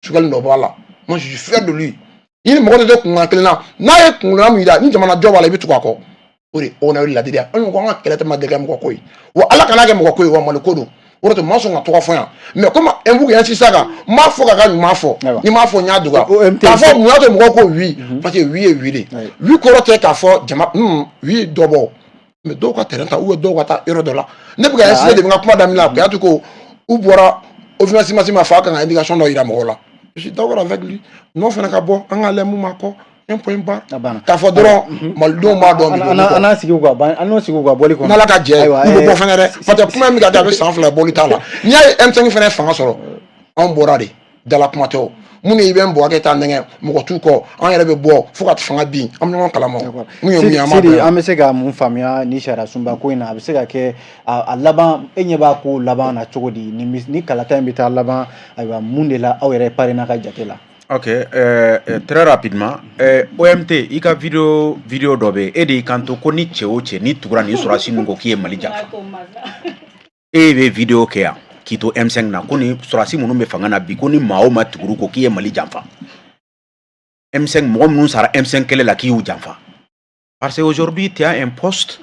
Choguel nɔ b'a la. Moi, je suis fier de lui. I ni mɔgɔ dɔ tɛ kunkan kelen na, n'a ye kunkan min yira ni jamana jɔ b'a la, i bɛ tugu a kɔ. O de o na ladiriya. An ko an ka kɛlɛ tɛ ma deli kɛ mɔgɔ ko ye, wa Ala kana kɛ mɔgɔ ko ye, wa Mali ko don. O de to ma sɔn ka tɔgɔ fɔ yan, mais comme un b'u insisté kan, n b'a fɔ k'a ka ɲuman fɔ, ni m'a fɔ n y'a dɔgɔya k'a fɔ mun y'a to mɔgɔw ko oui, parce que oui ye oui de. Oui kɔrɔ tɛ k'a fɔ jama oui dɔ bɔ, mais dɔw ka terrain ta ou bien dɔw ka taa yɔrɔ dɔ la. Ne bɛ ka insisté de n ka kuma daminɛ la, k'a to ko u bɔra au ma fɔ a kan ka indication dɔ yira mɔgɔw la. Je suis d'accord avec lui. N'o fana ka bɔ, an ka lajɛ mun b'a kɔ, un point barre. K'a fɔ dɔrɔn malidenw b'a dɔn. An n'a sigi ka ban, an n'o sigi ka bɔli kɔnɔ. N'Ala ka jɛ, u bɛ bɔ fɛnɛ dɛ, parce que kuma min ka di, a bɛ san 2 bɔli t'a la. N'i y'a ye M5 fɛnɛ fanga sɔrɔ, anw bɔra de dala kuma tɛ. O mun i bɛ n bɔ kɛ taa nɛgɛ, mɔgɔ t'u kɔ, an yɛrɛ bɛ bɔ fo ka fanga bin, an bɛ ɲɔgɔn kalama. Mun ye mun ye, an b'a dɔn. An bɛ se ka mun faamuya ni sariya sunba ko in na? A bɛ se ka kɛ a laban, e ɲɛ b'a ko laban na cogo di? Ni kalata in bɛ taa laban, ayiwa, mun de la aw yɛrɛ parrain ka jate la? Ok, très rapidement, OMT, i ka vidéo dɔ bɛ yen, e de y'i kanto ko ni cɛ o cɛ n'i tugura nin sɔrɔdasi ninnu kɔ k'i ye Mali janfa. E bɛ vidéo kɛ yan k'i to M5 na, ko ni sɔrɔdasi minnu bɛ fanga na bi, ko ni maa o maa tugur'u kɔ k'i ye Mali janfa. M5 mɔgɔ minnu sara M5 kɛlɛ la, k'i y'u janfa. Parce que aujourd'hui, tu as un poste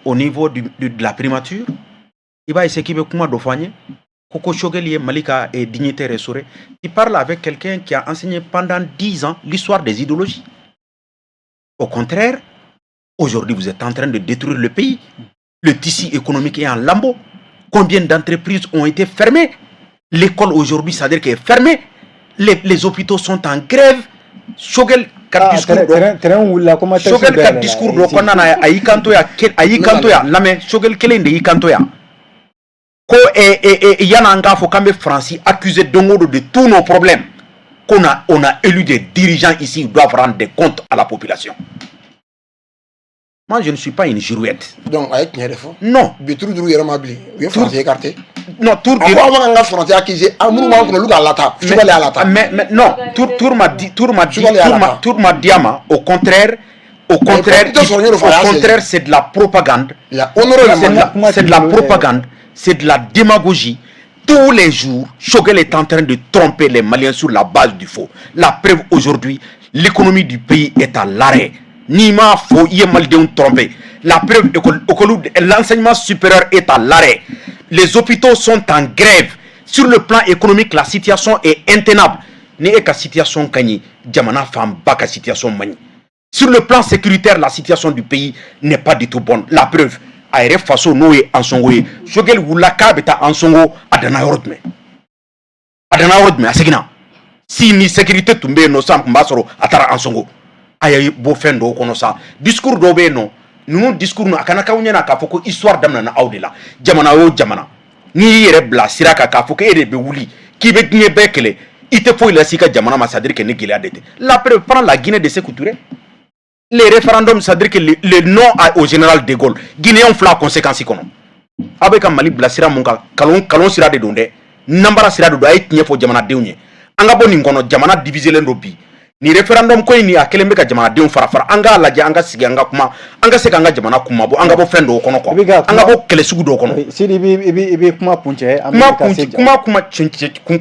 au niveau de la primature, i b'a essayer k'i bɛ kuma dɔ fɔ an ye ko Choguel ye Mali ka dignité restaurée. Tu parles avec quelqu'un qui a enseigné pendant 10 ans l'histoire des idéologies. Au contraire, aujourd'hui, vous êtes en train de détruire le pays. Le tissu économique est en lambeaux. Combien d'entreprises ont été fermées? L'école aujourd'hui, c'est-à-dire qu'elle est fermée. Les hôpitaux sont en grève. Choguel ka discours dɔ, terrain wulila, comment? Choguel ka discours dɔ kɔnɔna na, a y'i kanto ya, a y'i kanto ya, lamɛn, Choguel kelen de y'i kanto ya ko yan'an k'a fɔ k'an bɛ Faransi accuser don o don de tous nos problèmes, qu'on a élu des dirigeants ici, ils doivent rendre des comptes à la population. Moi, je ne suis pas une girouette. Donc a ye tiɲɛ de fɔ. Non. Bi turu duuru yɛrɛ ma bilen, u ye Faransi écarté. Non, tour A ko aw bɛ ka Faransi accuser, a minnu b'an kunna, olu k'a lata, Choguel y'a lata. Mais non, tour tour m'a dit, tour m'a dit, Choguel y'a tour m'a lata. Tour m'a dit a ma, au contraire, au contraire, tɛ sɔrɔ, n y'o de fɔ, a y'a au contraire, c'est de la propagande. Il a honoré le C'est de mandat. la, c'est de la propagande, c'est de la démagogie. Tous les jours, Choguel est en train de tromper les Maliens sur la base du faux. La preuve aujourd'hui, l'économie du pays est à l'arrêt. N'i m'a faux, i ye Malidenw trompé. La preuve, l'enseignement supérieur est à l'arrêt. Les hôpitaux sont en grève. Sur le plan économique, la situation est intenable. Ni e ka situation ka ɲi, jamana fanba ka situation man ɲi. Sur le plan sécuritaire, la situation du pays n'est pas du tout bonne. La preuve, a yɛrɛ faso n'o ye Ansongo ye. Choguel wulila k'a bɛ taa Ansongo, a danna yɔrɔ jumɛn? A danna yɔrɔ jumɛn? A seginna. Si ni sécurité tun bɛ yen nɔ sisan, tun b'a sɔrɔ a taara Ansongo. A ye bɔ fɛn dɔw kɔnɔ sa. Discours dɔw bɛ yen nɔ. Ninnu discours ninnu, a kana k'aw ɲɛna k'a fɔ ko histoire daminɛna aw de la. Jamana o jamana, n'i y'i yɛrɛ bila sira kan k'a fɔ k'e de bɛ wuli k'i bɛ diɲɛ bɛɛ kɛlɛ, i tɛ foyi lase i ka jamana ma, c'est à dire que ni gɛlɛya de tɛ. La preuve, prends la Guinée de Sékou Touré. Les référendums, c'est-à-dire que le non au général de Gaulle, Guinéens fila conséquence kɔnɔ. Aw bɛ ka Mali bila sira mun kan, kalon kalon sira de don dɛ, nanbara sira de don. A ye tiɲɛ fɔ jamanadenw ye, an ka bɔ nin kɔnɔ. Jamana divisélen don bi. Nin référendum ko in nin, a kɛlen bɛ ka jamanadenw fara fara. An k'a lajɛ, an ka sigi, an ka kuma, an ka se k'an ka jamana kuma bɔ, an ka bɔ fɛn dɔw kɔnɔ quoi, I bɛ ka an ka bɔ kɛlɛ sugu dɔw kɔnɔ. Sidi, i bɛ kuma kuncɛ, an kuma bɛ ka kun se. Kuma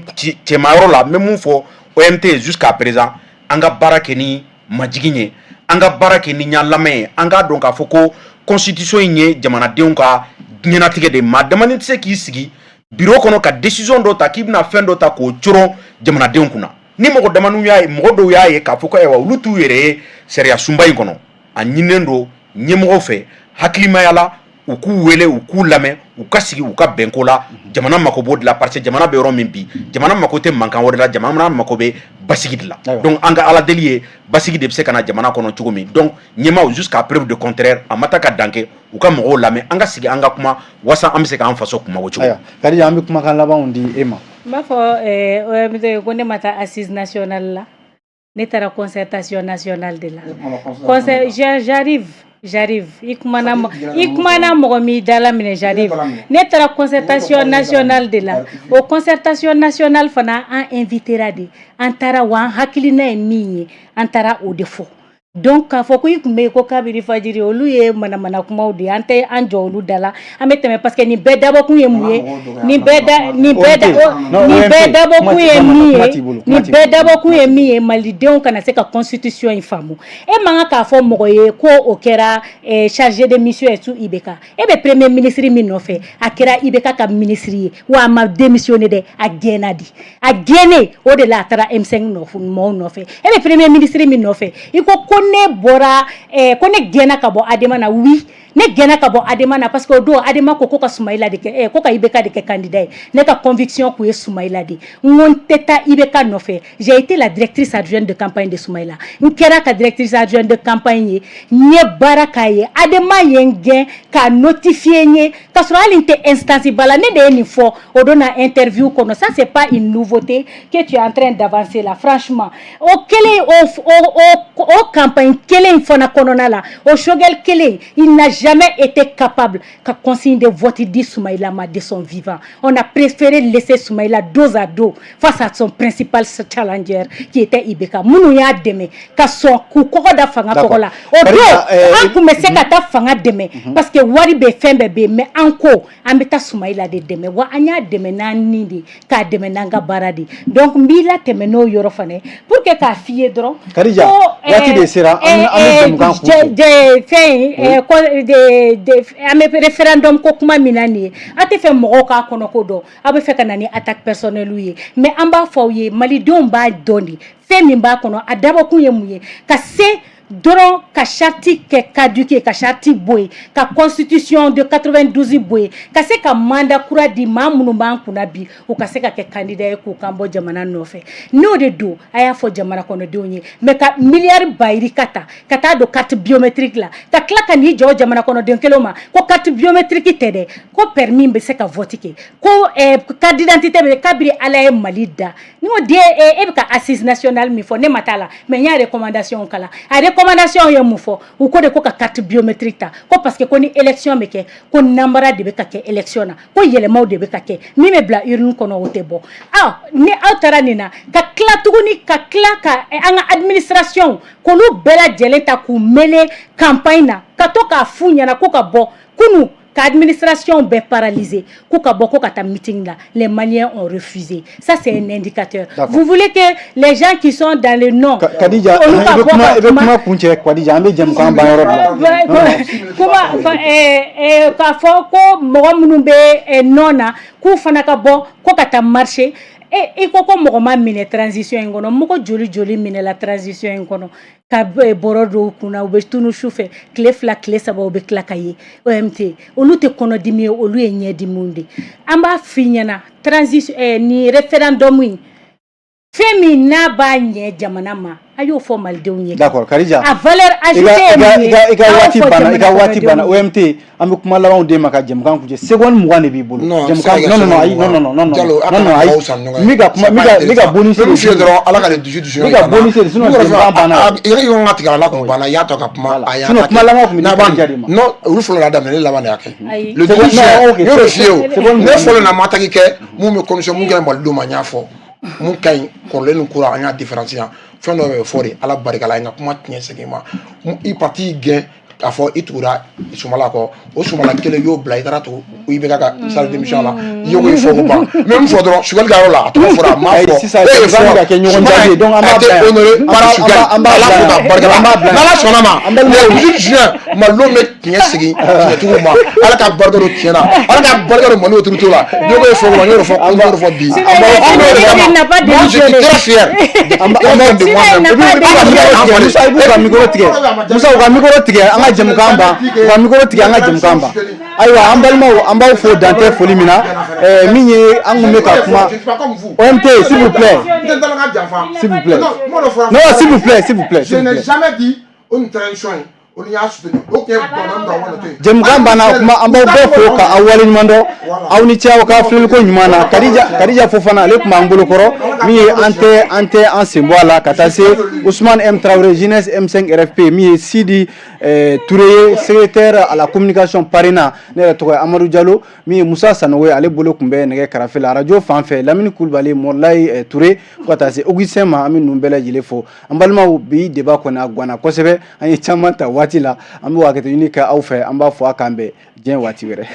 cɛmayɔrɔ la, n bɛ mun fɔ OMT jusqu'à présent, an ka baara kɛ ni majigin ye, an ka baara kɛ ni ɲa lamɛn ye, an k'a dɔn k'a fɔ ko constitution in ye jamanadenw ka diɲɛnatigɛ de ye. Maa damani tɛ se k'i sigi bureau kɔnɔ ka décision dɔ ta k'i bɛna fɛn dɔ ta k'o coron jamanadenw kunna. Ni mɔgɔ damaniw y'a ye, mɔgɔ dɔw y'a ye k'a fɔ ko ayiwa, olu t'u yɛrɛ ye sariya sunba in kɔnɔ, a ɲininen don ɲɛmɔgɔw fɛ hakilimaya la, u k'u wele, u k'u lamɛn, u ka sigi, u ka bɛnko la. Jamana mako b'o de la, parce que jamana bɛ yɔrɔ min bi, jamana mako tɛ mankan wɛrɛ la, jamana mako bɛ basigi de la. Donc an ka Ala deli ye, basigi de bɛ se ka na jamana kɔnɔ cogo min. Donc ɲɛmaaw, jusqu'à preuve de contraire, a ma taa ka dan kɛ, u ka mɔgɔw lamɛn, an ka sigi, an ka kuma wasa an bɛ se k'an faso kunmabɔ cogo min. Ayiwa Kadija, an bɛ kumakan labanw di e ma. N b'a fɔ OMT ko ne ma taa assise nationale la, ne taara concertation nationale de la. J'arrive, j'arrive. I kumana, i kumana mɔgɔ min da la minɛ, j'arrive. Ne taara concertation nationale de la. O concertation nationale fana, an invitera de, an taara wa. An hakilina ye min ye, an taara o de fɔ. Donc k'a fɔ ko i tun bɛ yen ko kabiri fajiri, olu ye manamana kumaw de ye, an tɛ an jɔ olu da la, an bɛ tɛmɛ, parce que nin bɛɛ dabɔkun ye mun ye? Nin bɛɛ dabɔkun ye min ye? Nin bɛɛ dabɔkun ye min ye? Malidenw kana se ka constitution in faamu. E man kan k'a fɔ mɔgɔ ye ko o kɛra chargé de mission ye sous IBK. E bɛ premier ministre min nɔfɛ, a kɛra IBK ka ministre ye wa, a ma démissionné dɛ, a gɛnna de. A gɛnnen o de la, a taara M5 nɔfɛ, mɔgɔw nɔfɛ. E bɛ premier ministre min nɔfɛ, i ko ne bɔra ko ne gɛnna ka bɔ ADEMA na. Oui, ne gɛnna ka bɔ ADEMA na, parce que o don ADEMA ko ka Sumayila de kɛ ko ka IBK de kɛ candidat ye. Ne ka conviction kun ye Sumayila de. N ko n tɛ taa IBK nɔfɛ. J'ai été la directrice adjointe de campagne de Sumayila. N kɛra ka directrice adjointe de campagne ye, n ye baara k'a ye. ADEMA ye n gɛn k'a notifier n ye k'a sɔrɔ hali n tɛ instance ba la. Ne de ye nin fɔ o don na interview kɔnɔ. Ça, c'est pas une nouveauté que tu es en train d'avancer là, franchement. O kelen, o campagne kelen in fana kɔnɔna la, o Choguel kelen, il n'a jamais été capable ka consigne de vote di Soumaïla ma de son vivant. On a préféré laisser Soumaïla dos à dos face à son principal challenger qui était IBK. Minnu y'a dɛmɛ ka sɔn k'u kɔgɔ da fanga kɔgɔ la, o don an tun bɛ se ka taa fanga dɛmɛ parce que wari bɛ, fɛn bɛɛ bɛ yen, mais an ko an bɛ taa Soumaïla de dɛmɛ wa. An y'a dɛmɛ n'an ni de, k'a dɛmɛ n'an ka baara de. Donc n b'i latɛmɛ n'o yɔrɔ fana ye pour que k'a f'i ye dɔrɔn. Kadija, waati de sera, an bɛ jɛmukan kuncɛ. Fɛn an bɛ référendum ko kuma min na nin ye, a tɛ fɛ mɔgɔw k'a kɔnɔ ko dɔn, aw bɛ fɛ ka na ni attaque personnelle ye, mais an b'a fɔ aw ye, malidenw b'a dɔn de fɛn min b'a kɔnɔ, a dabɔkun ye mun ye, ka se Dɔrɔn ka charte kɛ caduc, ka charte bɔ yen, ka constitution de 92 bɔ yen, ka se ka mandat kura di maa minnu b'an kunna bi, u ka se ka kɛ candidat ye k'u kan bɔ jamana nɔfɛ. N'o de don, a y'a fɔ jamana kɔnɔdenw ye. Mais ka miliyari bayirika ta ka taa don carte biométrique la, ka tila ka n'i jɔ jamana kɔnɔden kelen ma ko carte biométrique tɛ dɛ, ko permis bɛ se ka vote kɛ, ko carte d'identité bɛ. Kabiri Ala ye Mali da, ni ko den e bɛ ka assise nationale min fɔ, ne ma t'a la, mais n y'a recommandation kalan. A recommandation ye mun fɔ? U ko de ko ka carte biométrique ta, ko parce que ko ni élection bɛ kɛ, ko namara de bɛ ka kɛ élection na, ko yɛlɛmaw de bɛ ka kɛ, min bɛ bila urne kɔnɔ, o tɛ bɔ. Ah, ni aw taara nin na, ka tila tuguni ka tila ka an ka administration k'olu bɛɛ lajɛlen ta k'u mêler campagne na, ka to k'a f'u ɲɛna ko ka bɔ kunun ka administration bɛɛ paralysé, ko ka bɔ ko ka taa meeting la, les Maliens ont refusé. Ça, c'est un indicateur. Vous voulez que les gens qui sont dans le non Kadija, i bɛ kuma kuncɛ. Kadija, an bɛ jɛmukan ban yɔrɔ de la. Kuma k'a fɔ ko mɔgɔ minnu bɛ non na, k'u fana ka bɔ ko ka taa marcher. E, i ko ko mɔgɔ ma minɛ transition in kɔnɔ. Mɔgɔ joli joli minɛla transition in kɔnɔ ka bɔrɔ dɔw kunna, u bɛ tunu su fɛ, tile 2, tile 3, u bɛ tila ka ye OMT. Olu tɛ kɔnɔdimi ye, olu ye ɲɛdimiw de. An b'a f'i ɲɛna, transition ni référendum in, fɛn min n'a b'a ɲɛ jamana ma, a y'o fɔ malidenw ye. D'accord, Kadija. A valeur ajoutée ye mun ye? I ka waati banna, i ka waati banna. OMT, an bɛ kuma labanw d'e ma ka jɛmukan kuncɛ. Seconde 20 de b'i bolo. Non. Jɛmukan, non, non, non, ayi, non, non, non, non, non, non, ayi, n bɛ ka kuma, n bɛ ka bonus de f'i ye dɔrɔn. Ala ka dusu dusu. N bɛ ka bonus de, sinon jɛmukan banna. I ka ka tigɛ a la kun banna, i y'a tɔ ka kuma a y'a. Sinon kuma laban kun bɛ di Kadija de ma. Non, olu fɔlɔ y'a daminɛ, ne laban de y'a kɛ. Le 12 juin, n y'o de f'i ye o. Ne fɔlɔ na ma tagi kɛ mun bɛ commission, mun kɛra malidenw ma, n y'a fɔ mun ka ɲi kɔrɔlen ni kura, an y'a différencier. Fɛn dɔ bɛ fɔ de, Ala barika la, n ka kuma tiɲɛ segin ma. I parti gɛn k'a fɔ i tugura Sumala kɔ, o Sumala kelen y'o bila, i taara tugu i bɛ ka salle d'émission la, i y'o fɔ ko ban. N bɛ min fɔ dɔrɔn, Choguel ka yɔrɔ la, a tɔgɔ fɔra, a m'a fɔ. Sisan e ye fɔ ka kɛ ɲɔgɔn jaabi ye, donc an b'a bila yan. Honoré par Choguel, an b'a Ala fo ka barika la. An b'a bila. N'Ala sɔnna ma, le 18 juin, malidenw bɛ tiɲɛ segin tiɲɛtigiw ma. Ala ka barika don tiɲɛ na, Ala ka barika don Mali autorité la. Ne ko ye fɔ ko n y'o de fɔ, n y'o de fɔ bi. Anw b'o de kama. Moi, je suis très fier. An b'aw de moi-même. Musa, i b'u ka micro tigɛ. Musa, u ka micro tigɛ, an ka jɛmukan ban. U ka micro tigɛ, an ka jɛmukan ban. Ayiwa, an balimaw, an b'aw fo dan tɛ foli min na. Min ye an kun bɛ ka kuma, OMT, s'il vous plaît, s'il vous plaît, non, s'il vous plaît, s'il vous plaît. Je n'ai jamais dit une transition o ni y'a soutenu, o tun ye bɔnna dɔrɔn to yen. Jɛmukan banna kuma, an b'aw bɛɛ fo ka aw waleɲuman dɔn. Aw ni ce aw ka filɛliko ɲuman na. Kadija, Kadija Fofana, ale tun b'an bolo kɔrɔ. Min ye an tɛ an sen bɔ a la, ka taa se Ousmane M Traoré, Jeunesse M5 RFP, min ye Sidi Touré ye, secrétaire à la communication PARENA. Ne yɛrɛ tɔgɔ ye Amadu Jalo. Min ye Musa Sanogo ye, ale bolo tun bɛ nɛgɛ karafe la radio fan fɛ. Lamini Kulubali, Mɔlayi Touré, fo ka taa se Augustin ma, an bɛ ninnu bɛɛ lajɛlen fo. An balimaw, bi débat kɔni a ganna kosɛbɛ, an ye caman ta waati la. An bɛ hakɛto ɲini kɛ aw fɛ, an b'a fɔ a k'an bɛn diɲɛ waati wɛrɛ.